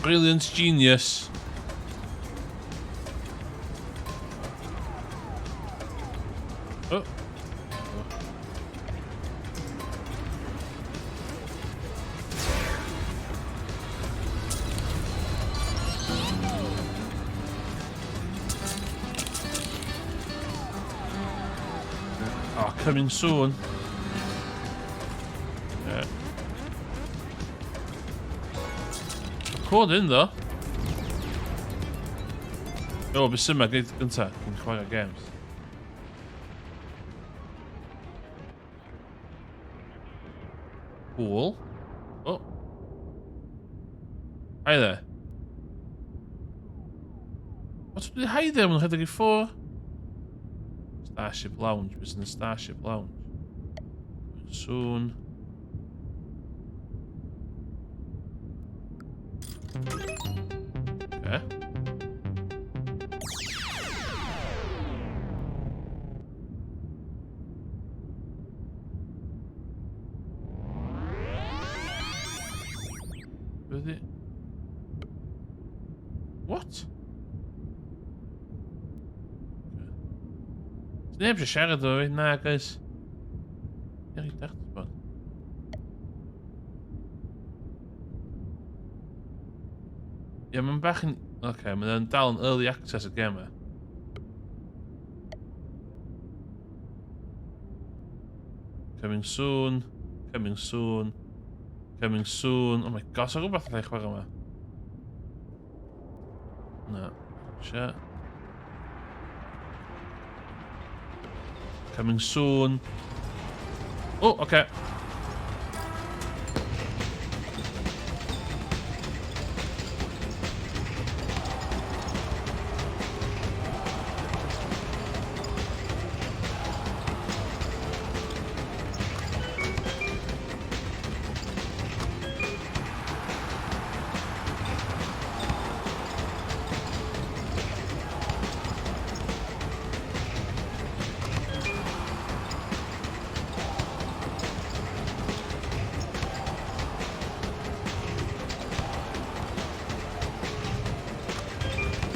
Brilliant genius. Oh. Oh, coming soon. Yeah. Recording, though. O, beth sy'n gwneud gynta cyn chwarae games? Cool. Oh. Hi there. What's with hi there? Mae'n rhedeg i ffwr. Starship Lounge. Beth sy'n y Starship Lounge? Soon. Okay. Beth i... What? Neb eisiau siarad o fi, na guys. Ie, dartboard. Ie, mae'n bach yn... Oce, okay, mae'n dal yn early access y gem e. Coming soon. Coming soon. Coming soon. Oh my god, so rhywbeth allai chwarae yma. Na. Shit. Coming soon. Oh, okay.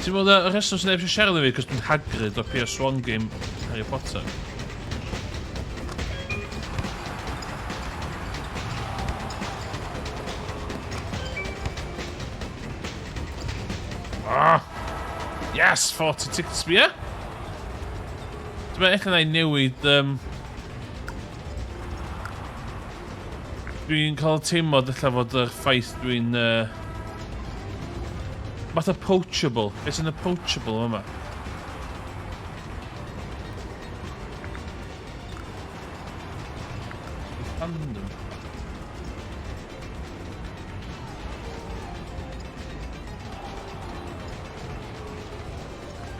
Ti'n meddwl y rheswm sy'n neb eisiau siarad efo fi, cos dwi'n Hagrid o PS1 game Harry Potter. Ah! Yes! 40 tickets fi, ie? Dwi'n meddwl ella na i newid... Dwi'n cael teimlo ella fod yr ffaith dwi'n... Fath o poachable. Beth sy'n approachable yma? Fandom.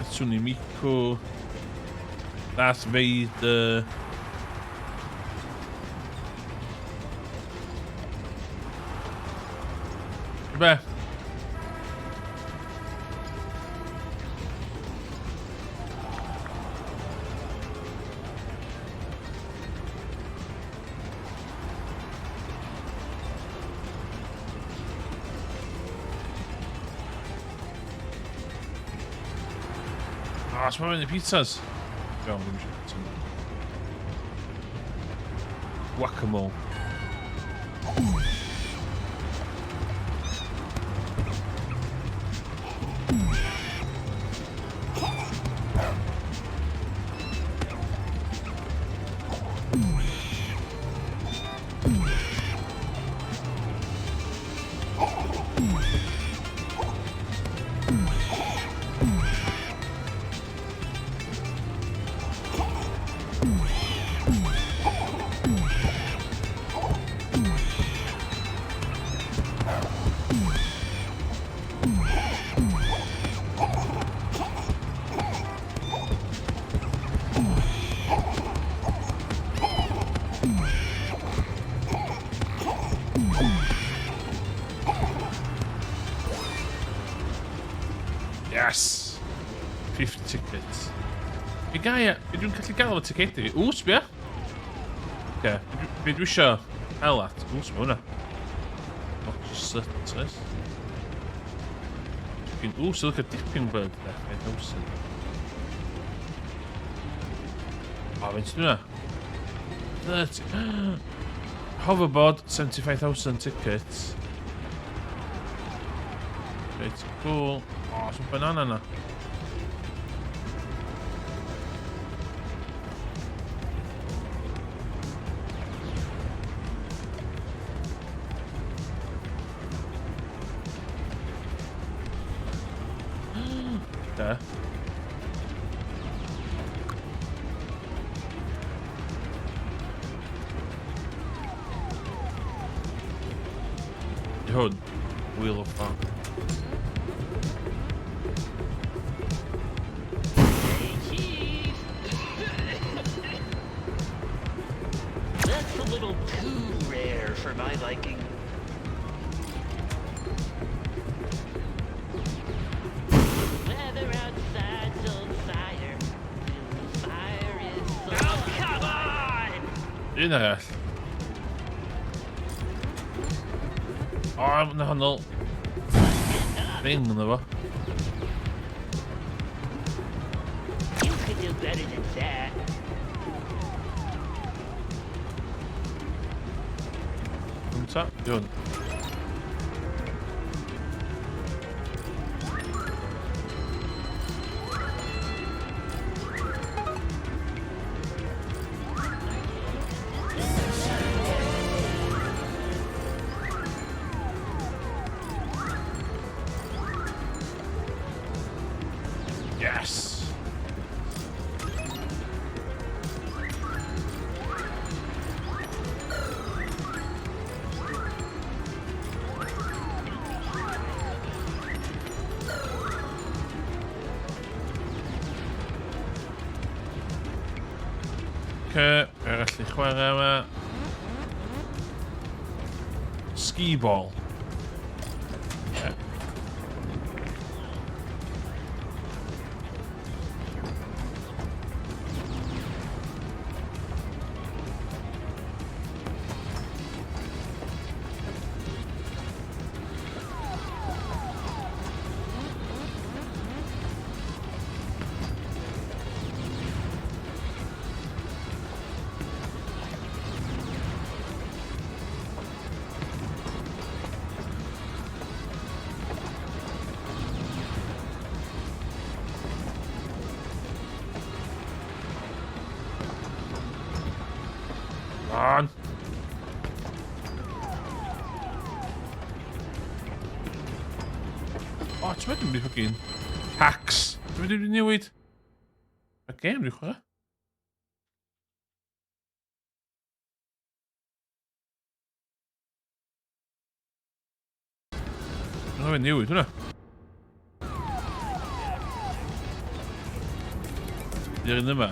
Hatsune Miku. Darth Vader. Be? Ah, oh, mae'n mynd i pizzas. Iawn, ddim eisiau pizza. Whack-a-mole. Tickets. Fi gael... Be dwi'n gallu gael efo ticedi fi? Ww, sbia! Oce, be dwi isio hel at? Ww, sbia hwnna. Not just citrus. Ww, so look at dipping bird there. 5,000. O, faint hwnna? 30. Hoverboard, 75,000 tickets. Pretty cool. O, some banana na. Da. Di hwn. Wheel of Fun. Hey, Chief. That's a little too rare for my liking. Weather outside's on fire. Fire is so. Oh, come on! Un arall. O, mae'n wahanol. Thing yna fo. You could do better than that. Hwn ta? Di hwn. Yes! Okay, fe gallu chwarae yma. Ski ball. Okay. On. O, ti'n meddwl mynd i fucking hacks. Ti'n meddwl mynd i newid? Y game dwi'n chwarae. Dwi'n newid hwnna. Di'r un yma.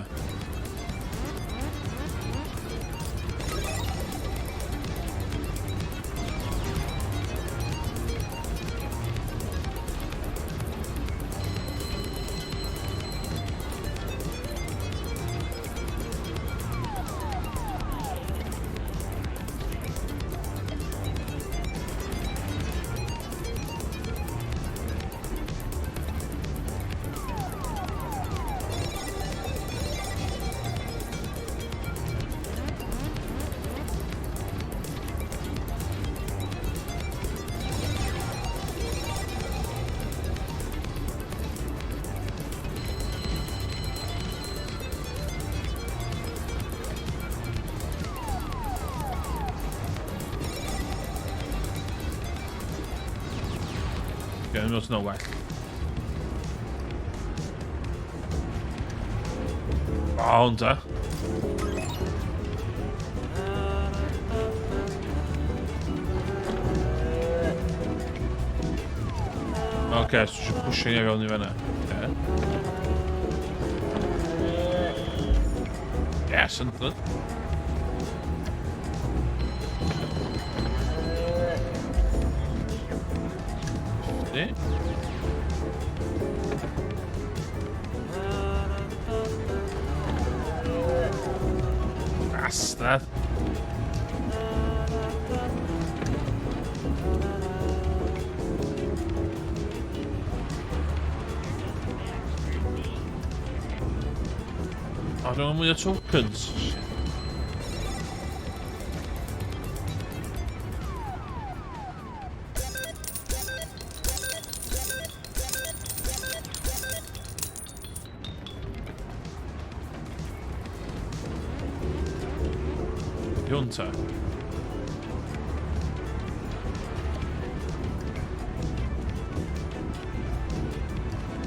Ie, yn meddwl well. O, hwn ta. Oce, so eisiau pwysio ni fewn i fanna. Oce. Yes, 100. 50. Bastard. O, dwi'n mwy o tokens. Shit. Hwn ta.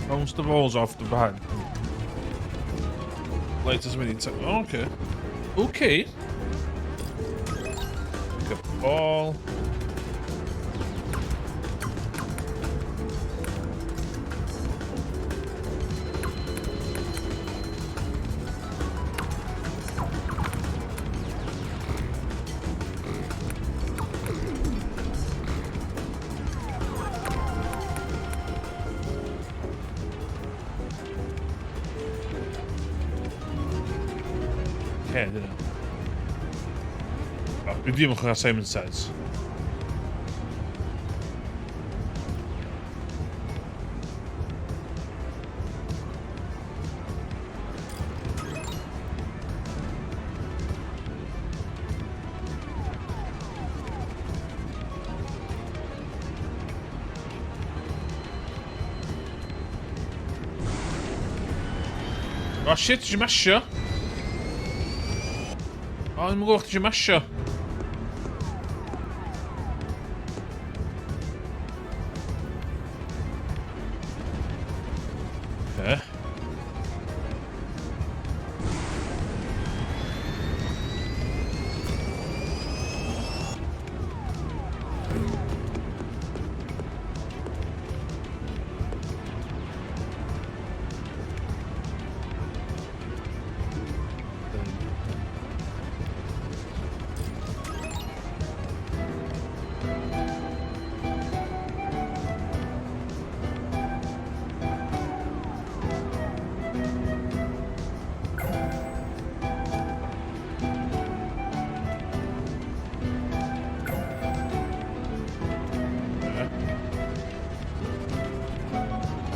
Bounce the balls off the bag. Latest mini oh, okay. Okay. Pick up the ball. Okay, dyna. Oh, dwi ddim yn chwarae Simon Says. Oh shit, did you masio? Oh, ddim yn gwybod chdi masio. Okay.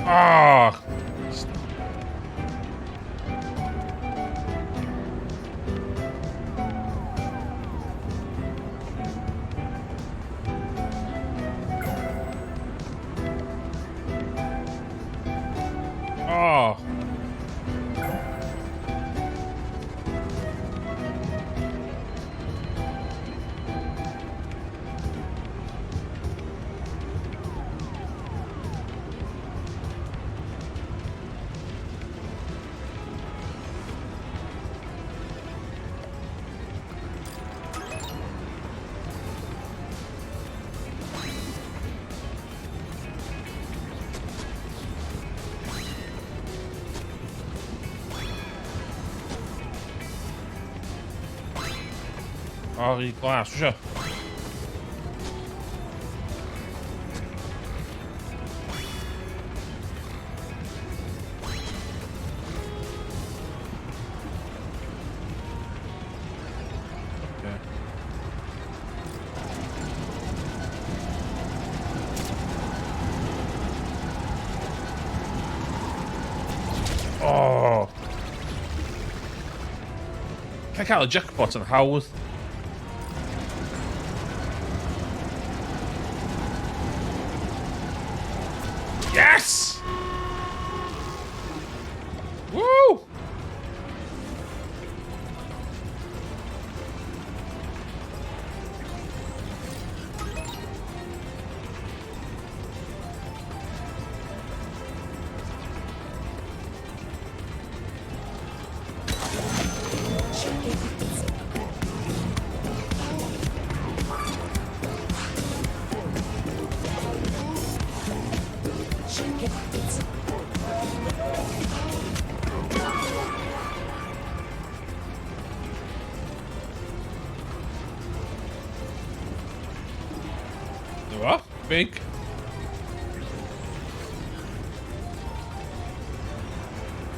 Ah! Oh. O, rhy glas, isio. Okay. Oh. Cael cael y jackpot yn hawdd. Yes! Woo! Dyma, big.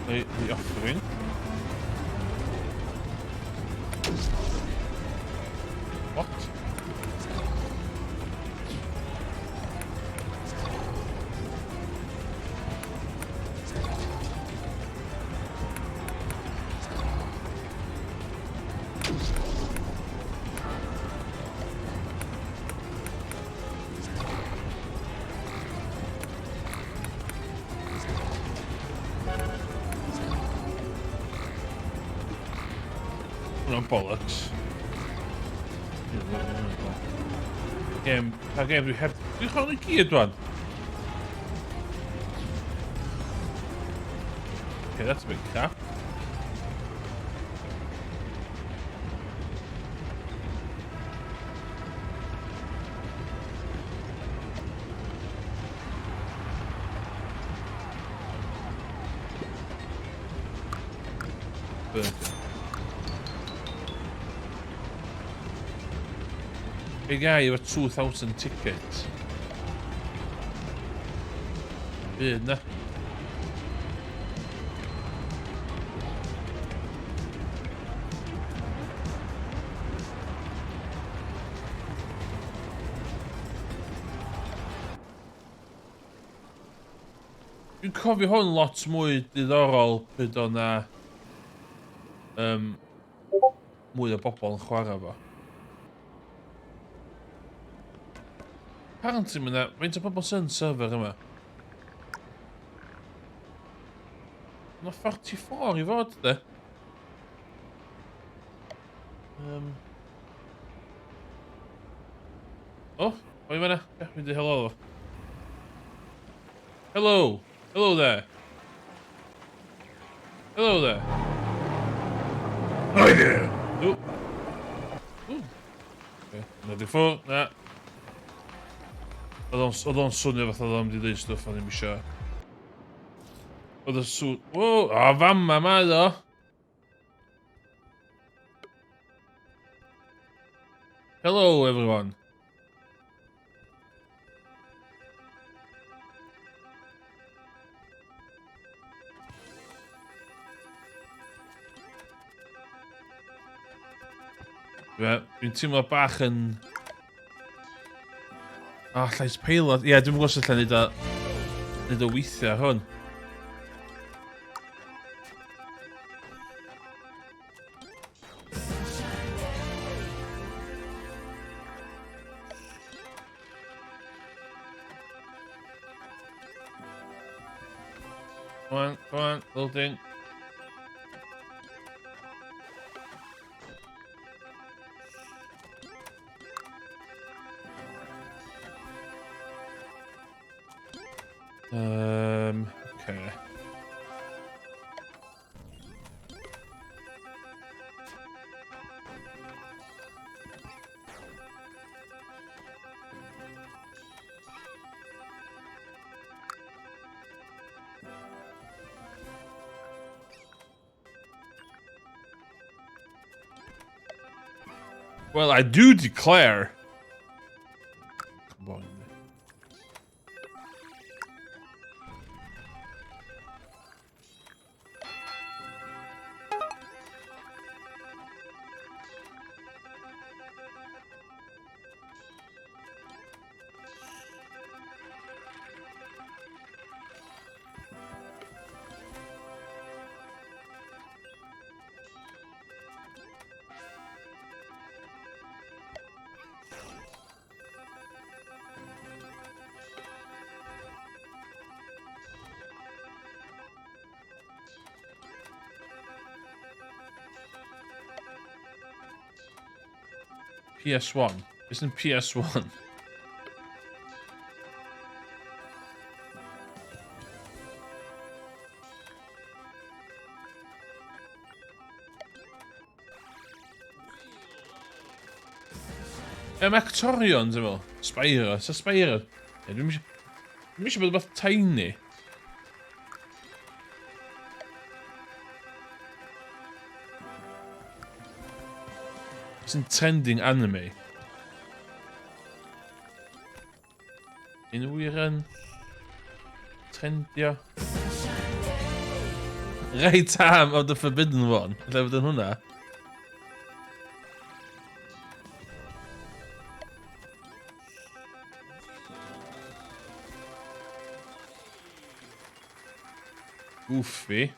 The offering. What? Hwna'n bollocks. Gem, pa gem dwi heb... Dwi'n chwarae nhw gyd rwan. Okay, that's a bit crap. Burger. Big guy efo 2,000 tickets. Byd na. Dwi'n cofio hwn lot mwy diddorol pryd o'na um, mwy o bobl yn chwarae fo. Apparently mae yna... Faint o bobl sy'n server yma? Mae 44 i fod, de. Um... Oh, oi fan'na. Ie, mynd i hello fo. Hello! Hello there! Hello there! Hi there! Ooh. Ooh. Okay, na di ffwr, na. Oedd o'n swnio fatha oedd o'n mynd i ddeud stwff o'n ddim eisiau. Oedd y sŵn... Wow, o, fama mae o! Hello, everyone. Dwi'n teimlo bach yn... Ah, llais peilot. Ie, yeah, dwi'n gwybod sut allai neud o... Neud o weithio ar hwn. Come on, come on, loading. Okay. Well, I do declare. Come on. PS1. Isn't PS1? Ie, mae actorion, ti'n meddwl? Spyro, sa Spyro. Ie, dwi'n eisiau... Dwi'n eisiau bod rhywbeth tiny. Sy'n trending anime. Un wir yn trendio. Right arm of the forbidden one. Lle fod yn hwnna? Goofy.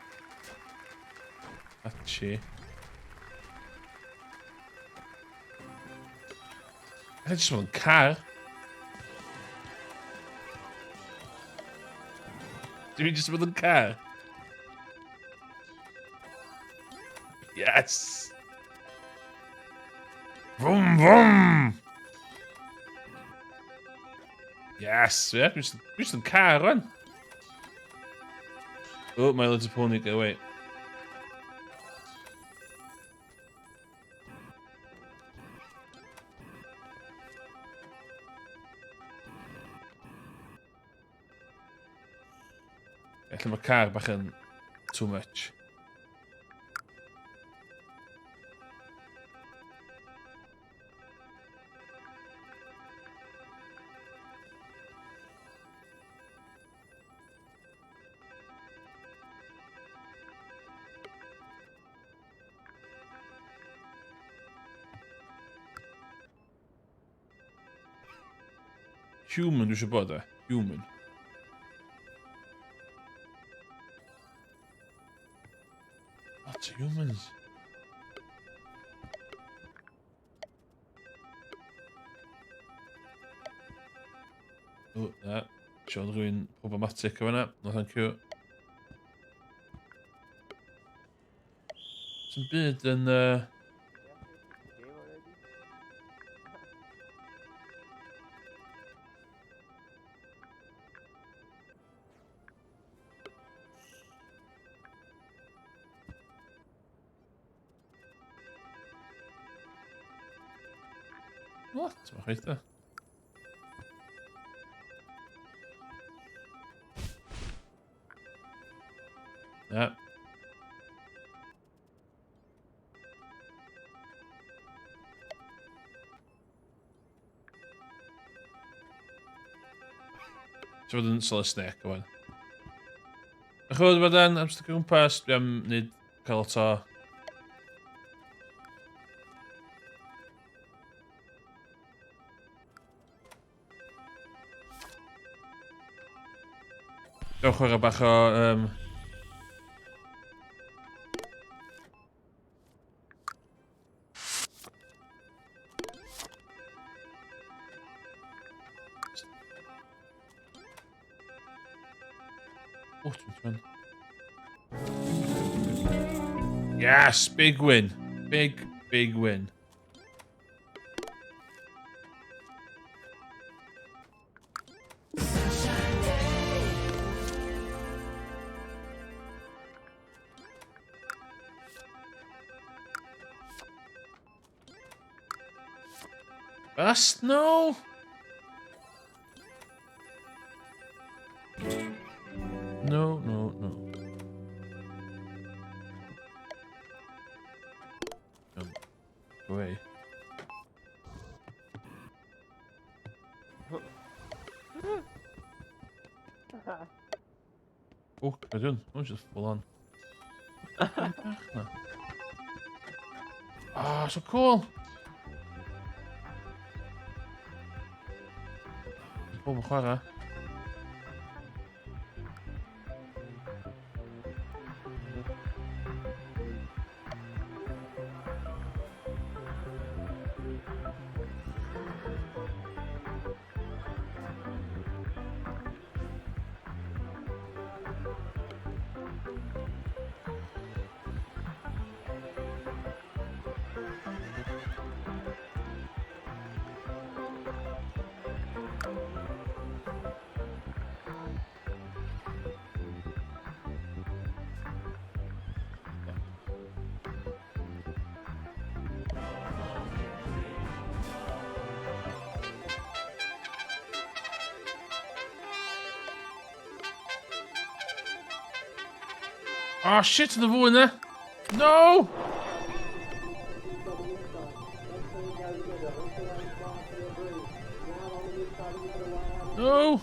Hachi. Alla jyst fod yn car. Dwi'n jyst fod yn car. Yes! Vroom, vroom! Yes, yeah, dwi'n just yn car, rwan. Oh, my little pony, go away. Ella mae car bach yn too much. Human dwi eisiau bod e. Human. What humans? O, na. Siarad rhywun problematic o fanna. No, thank you. Sy'n byd yn... What? Mae'n chwaith da. Na. Ti'n fod yn solid snake, o. Ych chi'n bod yn am stick o gwmpas, dwi am wneud cael lot o... Dwi'n chwarae bach o... Oh, dwi'n Yes, big win. Big, big win. Us? No! No, no, no. Go away. Oh, I don't. I'm just full on. Ah, oh, so cool. Bob yn chwarae. Oh shit, yn y fwy yna! No! No!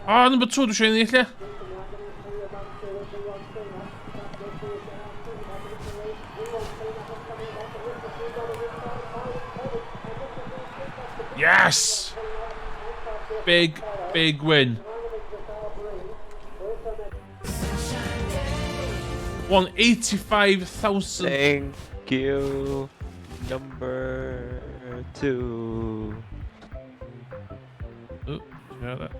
Ah, number 2 dwi eisiau ennill, ie? Yes! Big, big win. 185,000. Thank you. Number 2. Oh, hear that.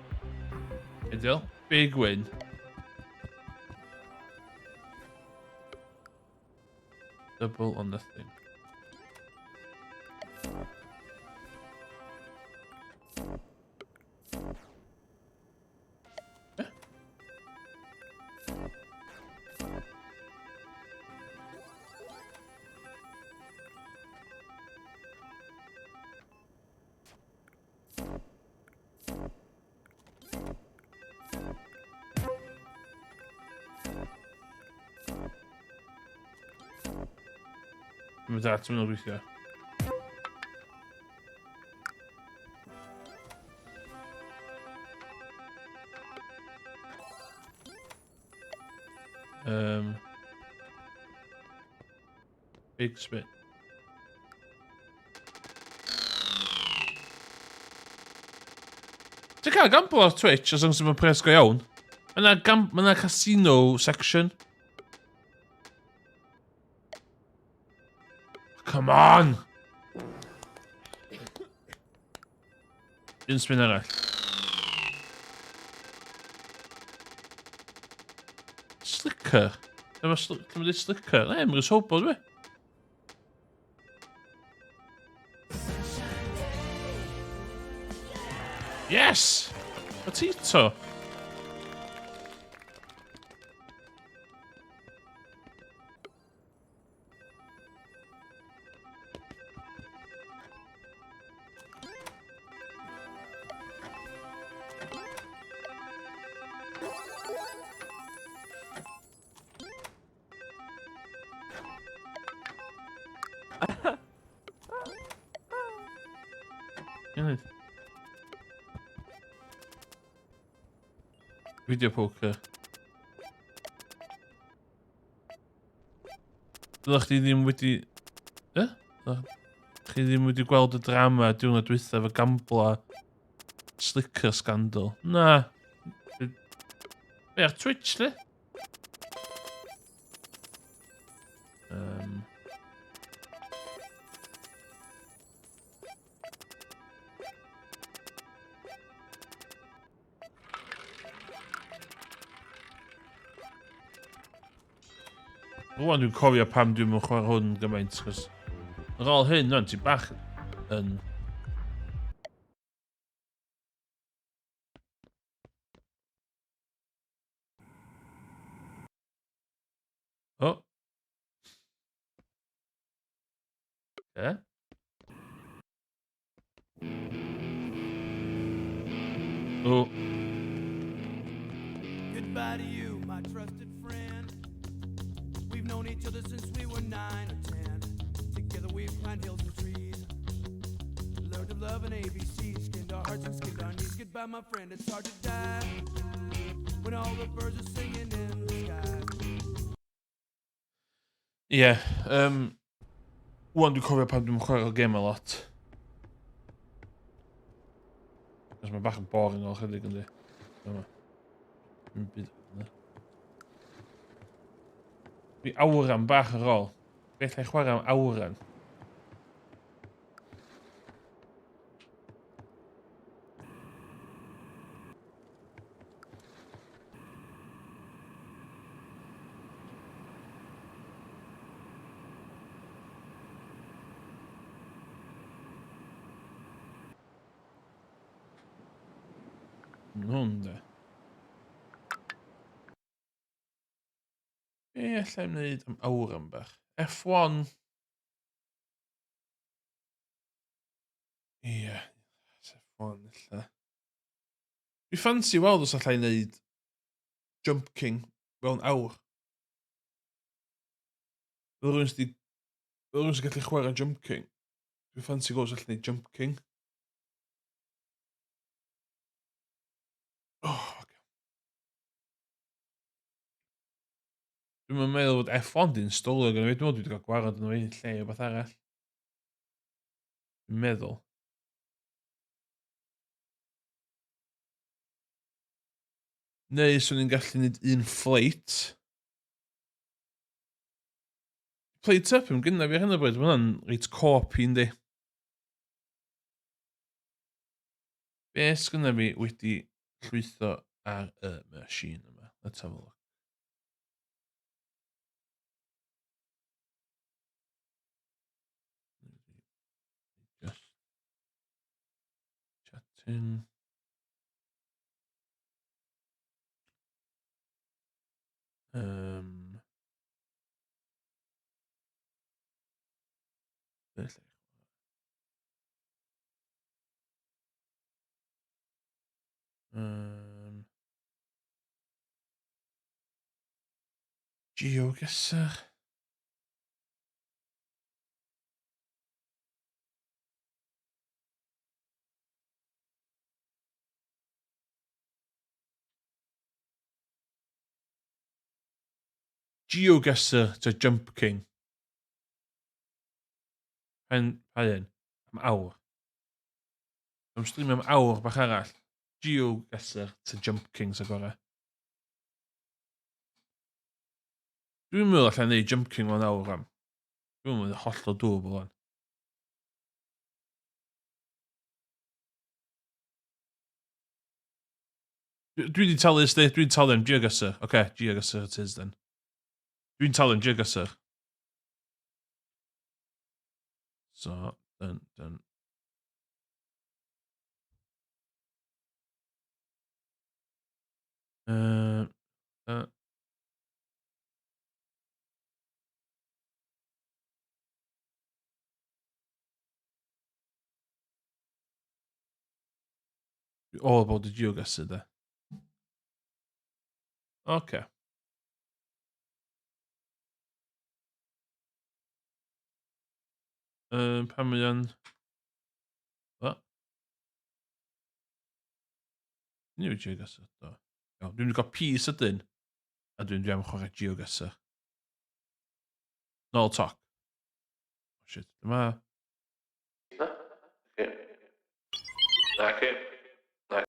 Ideal. Big win. Double or nothing. Mae'n dda, ti'n mynd o gweithio. Big spin. Ti'n cael gamble ar Twitch os yw'n pres go iawn? Mae yna ma 'na casino section. Come on! Un spin arall. Slicker? Dyma sl dweud slicker? Ne, mae'n hobo dwi. Yes! Potato! Iawn. Video poker. Dylech chdi ddim wedi... Eh? Dylech chi ddim wedi gweld y drama diwrnod dwytha efo gambla slicker scandal. Na. Be ar Twitch, le? Rwan dwi'n cofio pam dwi'n mynd chwarae hwn gymaint, cos ar ôl hyn, rwan, ti bach yn... Oh. Yeah. Oh. Goodbye to you, my trusted friend. We've known each other since we were 9 or 10. Together we've climbed hills and trees. Learned to love and ABC, skinned our hearts and skinned our knees. Goodbye, my friend, it's hard to die when all the birds are singing in the sky. Ie, yeah, Wan dwi'n cofio pan dwi'n chwarae'r gêm a lot. Cos mae bach yn boring o chydig yndi. Dyma. Dim byd yna. Fi awran bach ar ôl. Beth allai chwarae am awran? Hwn de. Be allai wneud am awran bach? F1. Ie. Yeah. F1 ella. Dwi ffansi weld os allai wneud Jump King mewn awr. Fel rhywun sydd fel rhywun sy'n gallu chwarae Jump King. Dwi'n ffansi gweld os allai wneud Jump King. Oh, okay. Dwi'n meddwl bod F1 di installio gyda fi. Dwi'n meddwl dwi wedi cael gwarad yn o'i lle o beth arall. Dwi'n meddwl. Neu swn i'n gallu gwneud un flight. Plate up yn gynna fi ar hyn o bryd, mae hwnna'n reit copy yndi. Be sgynna fi wedi llwytho ar y machine yma? Let's have a look. Just chatting. Felly. GeoGuessr. GeoGuessr to Jump King. Pen, pa un? Am awr. Am streamio am awr bach arall. GeoGuessr to Jump King sy'n gorau. Dwi'n meddwl allan neud Jump King mewn awr am. Dwi'n meddwl hollol doable o'n. Dwi wedi talu ysdi, dwi'n talu am GeoGuessr. Oce, okay, GeoGuessr it is then. Dwi'n talu am GeoGuessr. So, dun, dun. All about the GeoGuessr, de. Oce. Pan mae o'n... O. New GeoGuessr, do. Iawn, dwi'n mynd i gael P sydyn. A dwi'n dwi am chwarae GeoGuessr. Nôl toc. Oh, shit, dyma... Na. Okay. Na, okay. Na.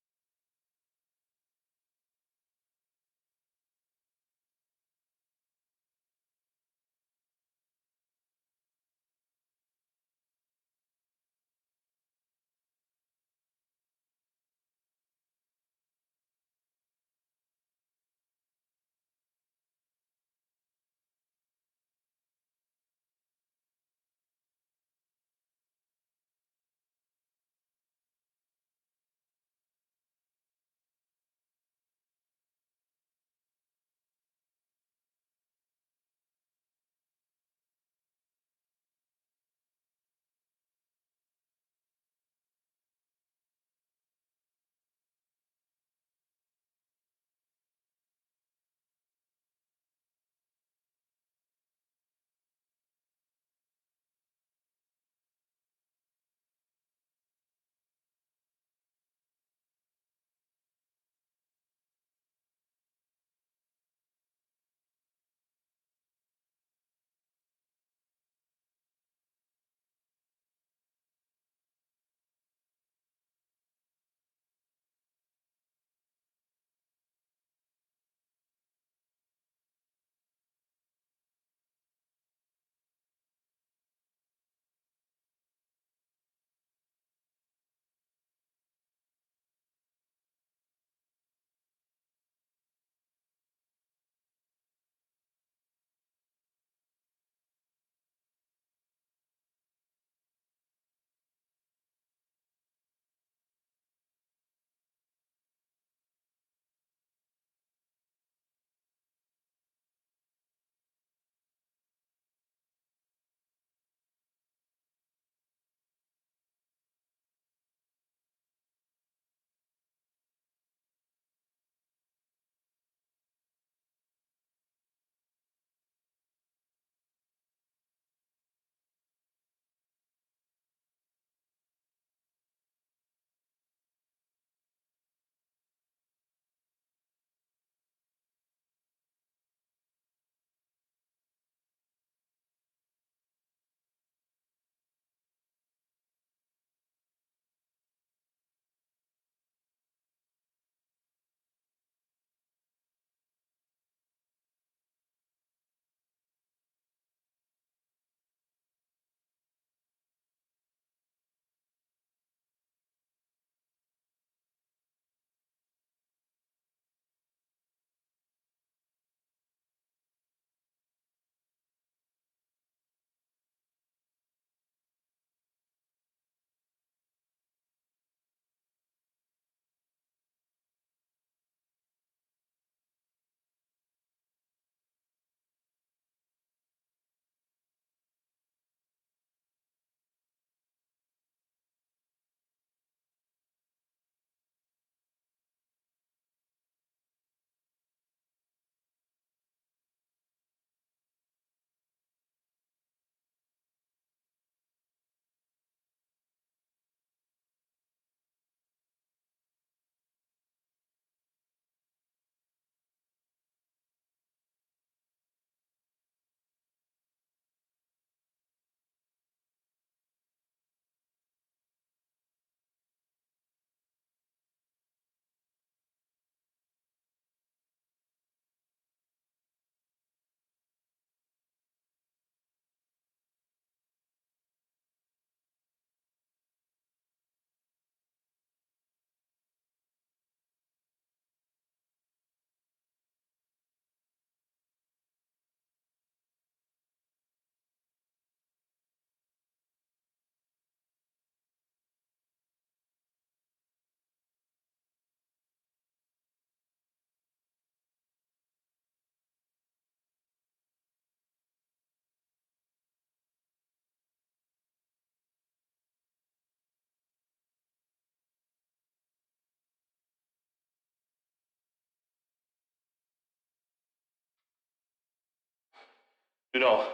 Dwi'n ôl.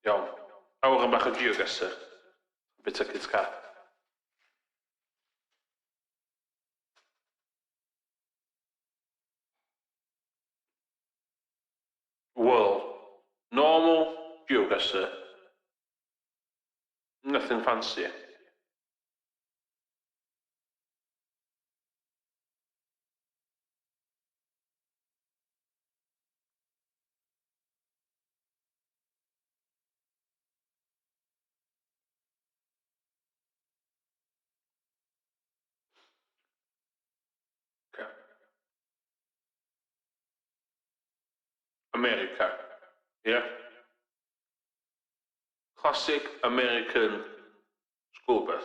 Iawn. Awr am bach o geoguessr. Bit o Kit Kat. World. Normal geoguessr. Nothing fancy. Okay. America. Yeah. Classic American school bus.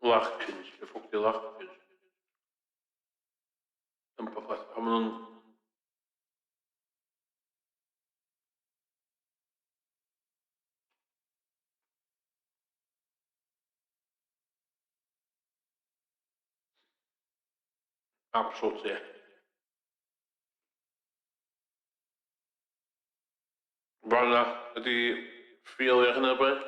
Larkins, lle ffwc di Larkins? Yn popeth, pan maen nhw'n... Absolutely. Fanna ydi feel ar hyn o bryd.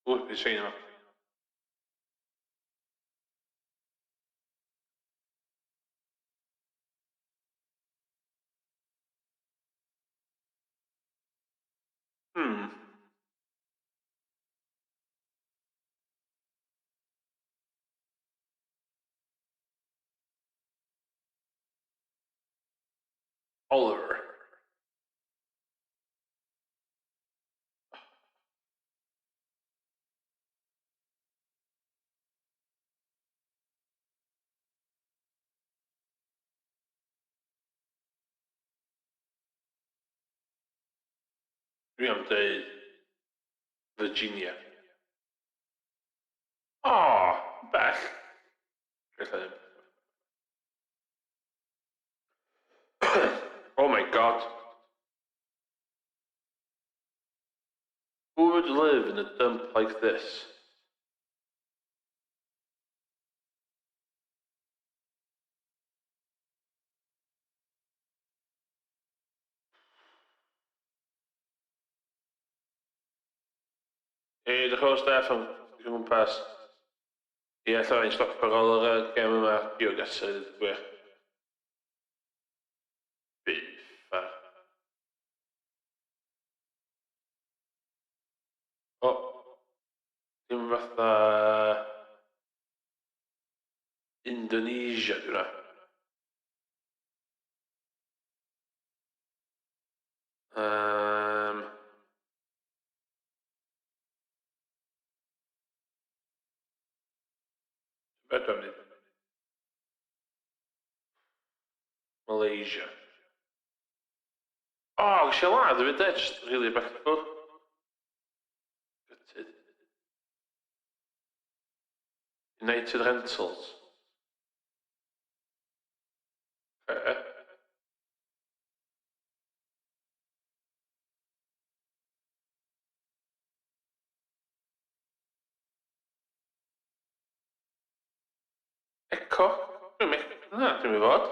Ww, fi China. Oliver. Dwi am dweud Virginia. O, oh, bell. Ella ddim. Oh my god. Who would live in a dump like this? Hei, diolch yn fawr Steff am o gwmpas. Ie, alla i'n stopio ar ôl yr gem yma. GeoGuessr, i ddweud y gwir. Biffa. O, dim fatha Indonesia, dwi'n Be dwi'n mynd? Malaysia. O, oh, gysi ladd hefyd de, just really bell i ffwrdd. Gutted. United Rentals. Okay. Eco? Dwi'n mynd... Na, dwi'n mynd fod.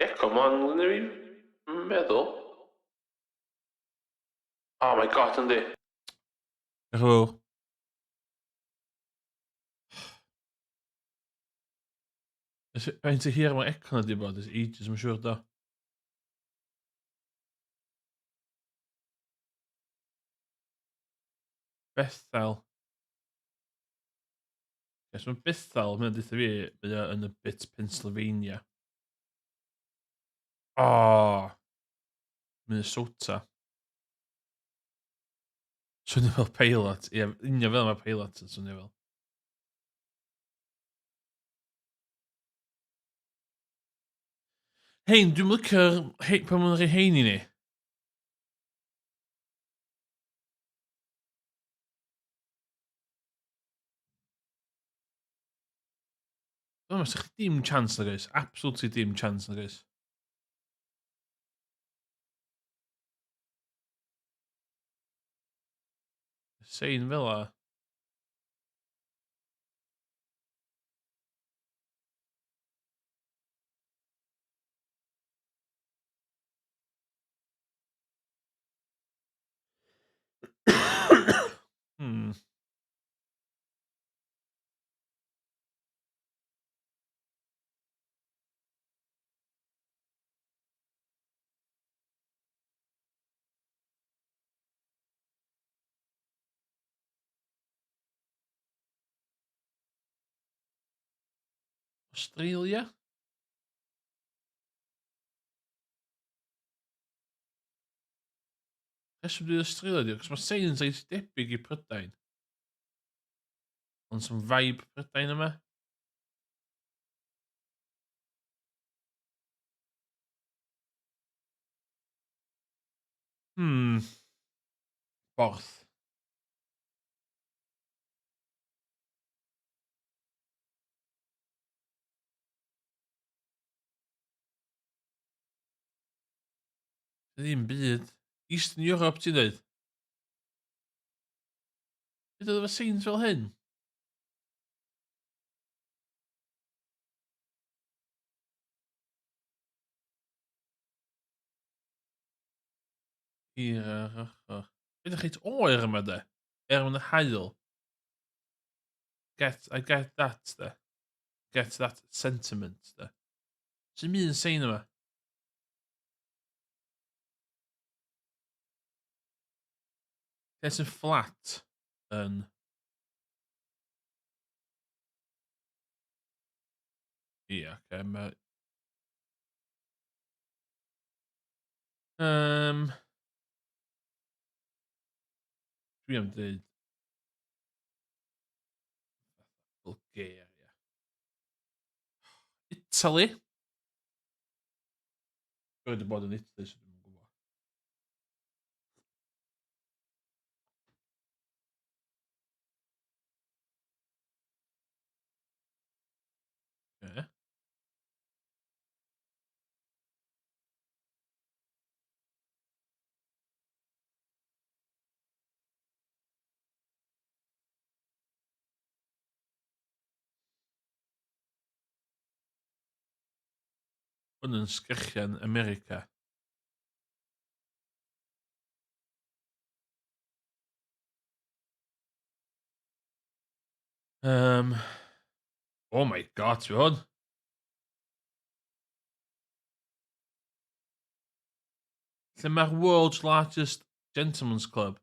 Eco, mae'n neu fi meddwl. Oh my god, yndi. Diolch yn fawr. Faint o hir mae Eco na di bod? Ers ages, mae'n siŵr do. Bethel. Yes, mae Bethel, mae'n dweud fi, mae o yn y bit Pennsylvania. Oh, Minnesota. Swnio fel peilot. Ie, union fel mae peilot yn swnio fel. Hein, dwi'n licio'r... Hei, pan maen nhw'n rhoi hein i ni. Dwi'n meddwl, chdi dim chance na guys. Absolutely dim chance na guys. Sein fel a. Australia? Rheswm dwi'n Australia di, cos mae Saints reit debyg i Prydain. Ond sy'n vibe Prydain yma. Borth. Ddim byd. Eastern Europe ti'n dweud? Beth oedd efo scenes fel hyn? I'r ochr. Edrych reit oer yma de. Er yn haul. Get, I get that de. Get that sentiment de. Sy'n un sein yma? Lle sy'n fflat yn... Ie, yeah, oce, okay, mae... Dwi am dweud... Bulgaria. Italy? Dwi wedi bod yn Italy, so dwi'n gwybod. Okay. Hwn yn sgrechian America. Oh my god, ti'n hwn? Lle mae'r World's Largest Gentleman's Club?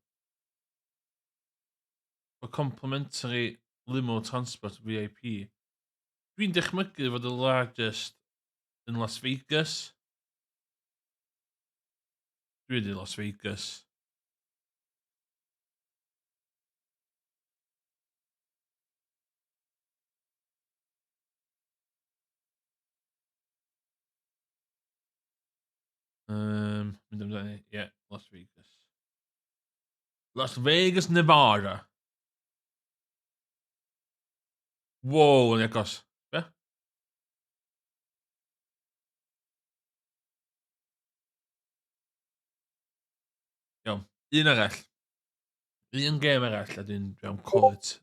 For complimentary limo transport VIP. Dwi'n dychmygu fod y largest yn Las Vegas. Dwi'n di Las Vegas. Mynd amdani, ie, yeah, Las Vegas. Las Vegas, Nevada. Wow, yn agos. Be? Iawn, un arall. Un gêm arall, a dwi'n dwi am call it.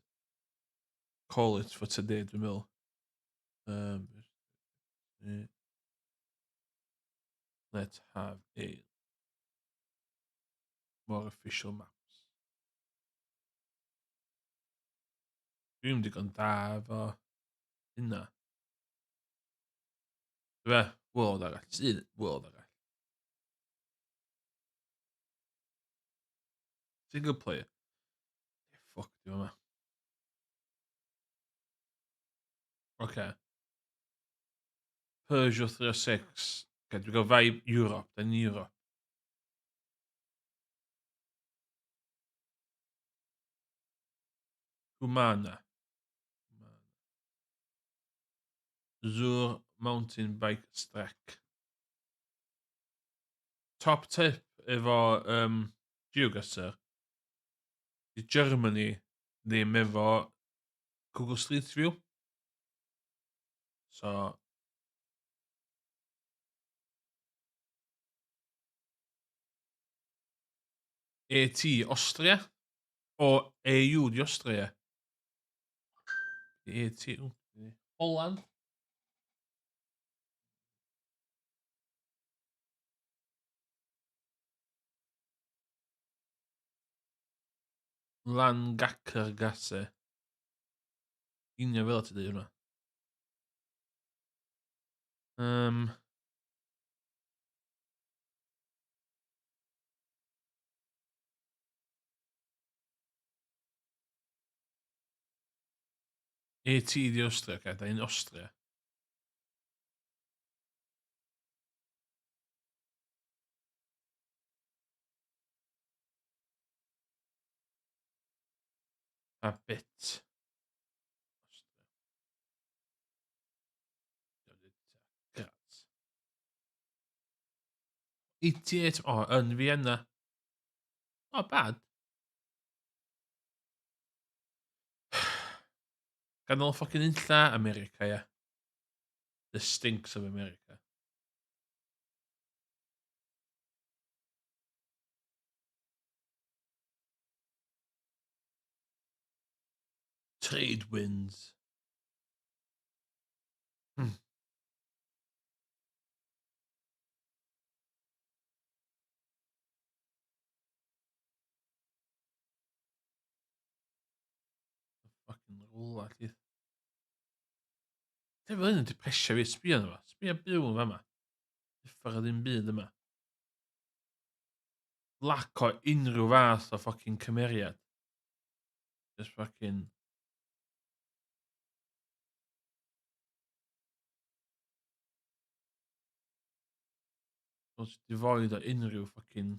Call it for today, dwi'n meddwl. Let's have a more official maps. Dwi'n digon da efo hynna. Fe, world arall. Un world arall. Single player. Fuck, di yma. Okay. Peugeot 306. Okay, dwi'n gael vibe Europe, then Europe. Humana. Zur Mountain Bike Strek. Top tip efo GeoGuessr. Di Germany ddim efo Google Street View. So... AT, Austria? O, AU di Austria. AT, Holland? Langacker-gasse. Union fel ti'n dweud hwnna. AT di Austria, oce, da ni'n Austria. A bit. Graz. 88, o, oh, yn Vienna. Not bad. Ganol fucking unlla, America, ia. The stinks of America. Trade winds. Fucking rwla, llith. Lle fel hyn yn depresio fi, sbio yna fo. Sbio byw yn fama. Uffar o ddim byd yma. Lack o unrhyw fath o fucking cymeriad. Just fucking... Just devoid o unrhyw fucking...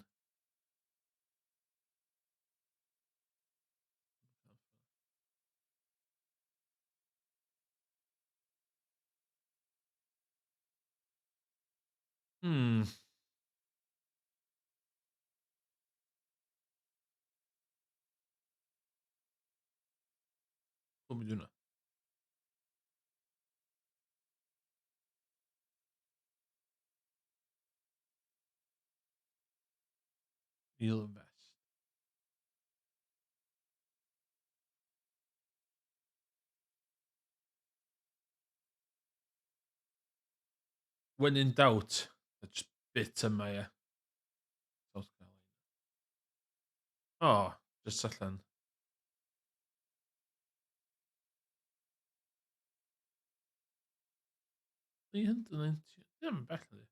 Pwy mynd hwnna? Ilvest. When in doubt, just bit yma, ie. South Carolina. Oh, just allan. 390. Ddim yn bell ydi.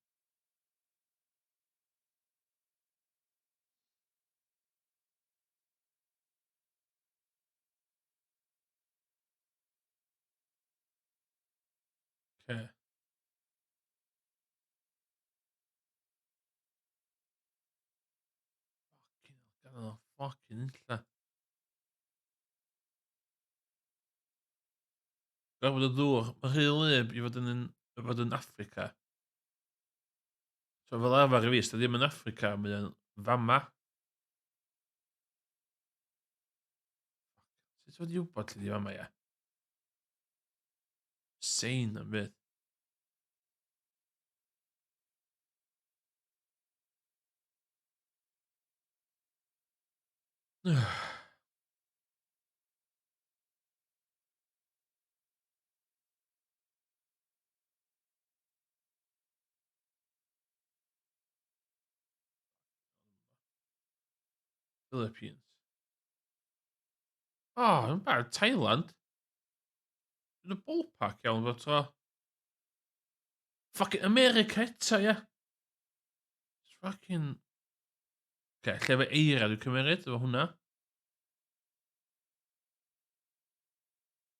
Okay. Fucking hell, ganol fucking unlla. Gorfod y ddŵr, mae rhy wlyb i fod yn, i fod yn Africa. So fel arfer i fi, os ddim yn Africa, mae o'n fama. Sut fod i wybod lle di fama, ia? Sein am beth. Philippines. Oh, yn bad. Thailand. Yn y ballpark iawn fo tro. Fucking America eto, ia. It's fucking... Okay, lle efo eira dwi'n cymeryd, efo hwnna.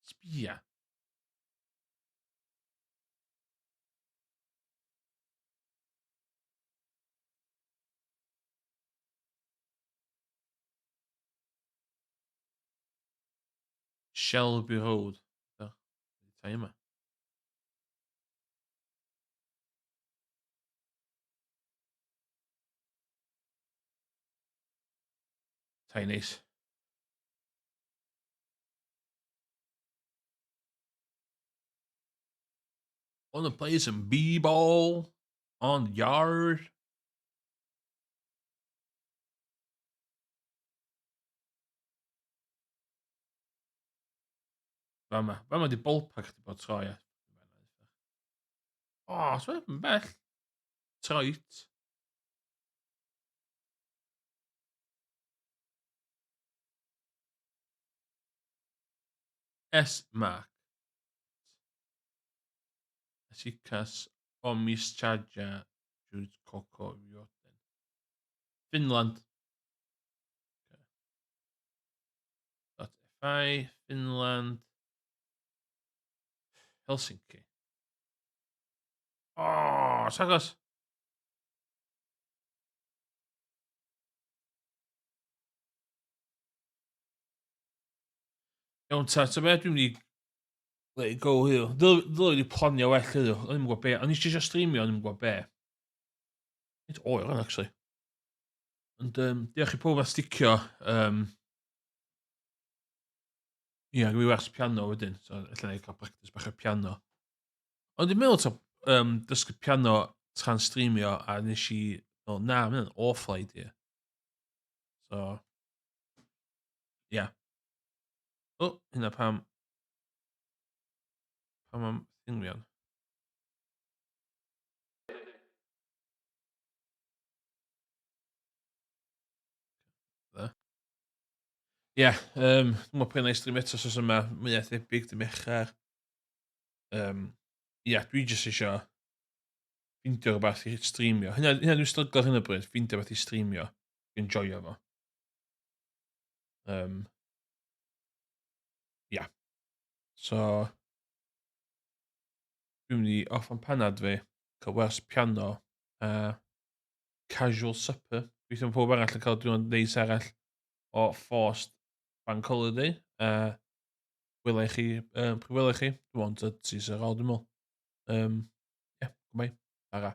Sbia. Shelby Road. Da. Tai yma. Tai neis. Wanna play some b-ball on the yard? Fama. Fama di ballpark di bod tro, ia. O, oh, so yn bell. Troit. S Mark. Asikas Omistaja Jude Coco Jordan. Finland. Okay. .fi, Finland. Helsinki. O, oh, sagos. Iawn ta, ta be, dwi'n mynd i let it go heddiw. Ddylwn i wedi planio well heddiw, o'n i'n gwybod be. O'n i eisiau streamio, o'n i'n gwybod be. It's oer yn, actually. Ond um, diolch i pob a sticio. Um, Ie, yeah, dwi'n wers piano wedyn, so ella na i cael practice bach o piano. Ond dwi'n meddwl ta, um, dysgu piano tra'n streamio a nes i, oh, na, mae'n awful idea. So, ie. Yeah. O, oh, hynna pam... Pam am thing fi on. Ie, yeah, um, dwi'n meddwl pryn stream eto os yma, mwy a thebyg, dim echar. Um, ie, yeah, dwi jyst eisiau ffeindio rhywbeth i streamio. Hynna, hynna dwi'n stryglo ar hyn o bryd, ffeindio rhywbeth i streamio. Enjoyo fo. Um, ia. So, dwi'n mynd i off am panad fi, cael wers piano, a casual supper. Gobeithio mae pob arall yn cael diwrnod neis arall o forced bank holiday. A wela i chi, um, pryd wela i chi, dwi'n meddwl, ti'n ar ôl, dwi'n meddwl. Um, yeah, goodbye. Tara.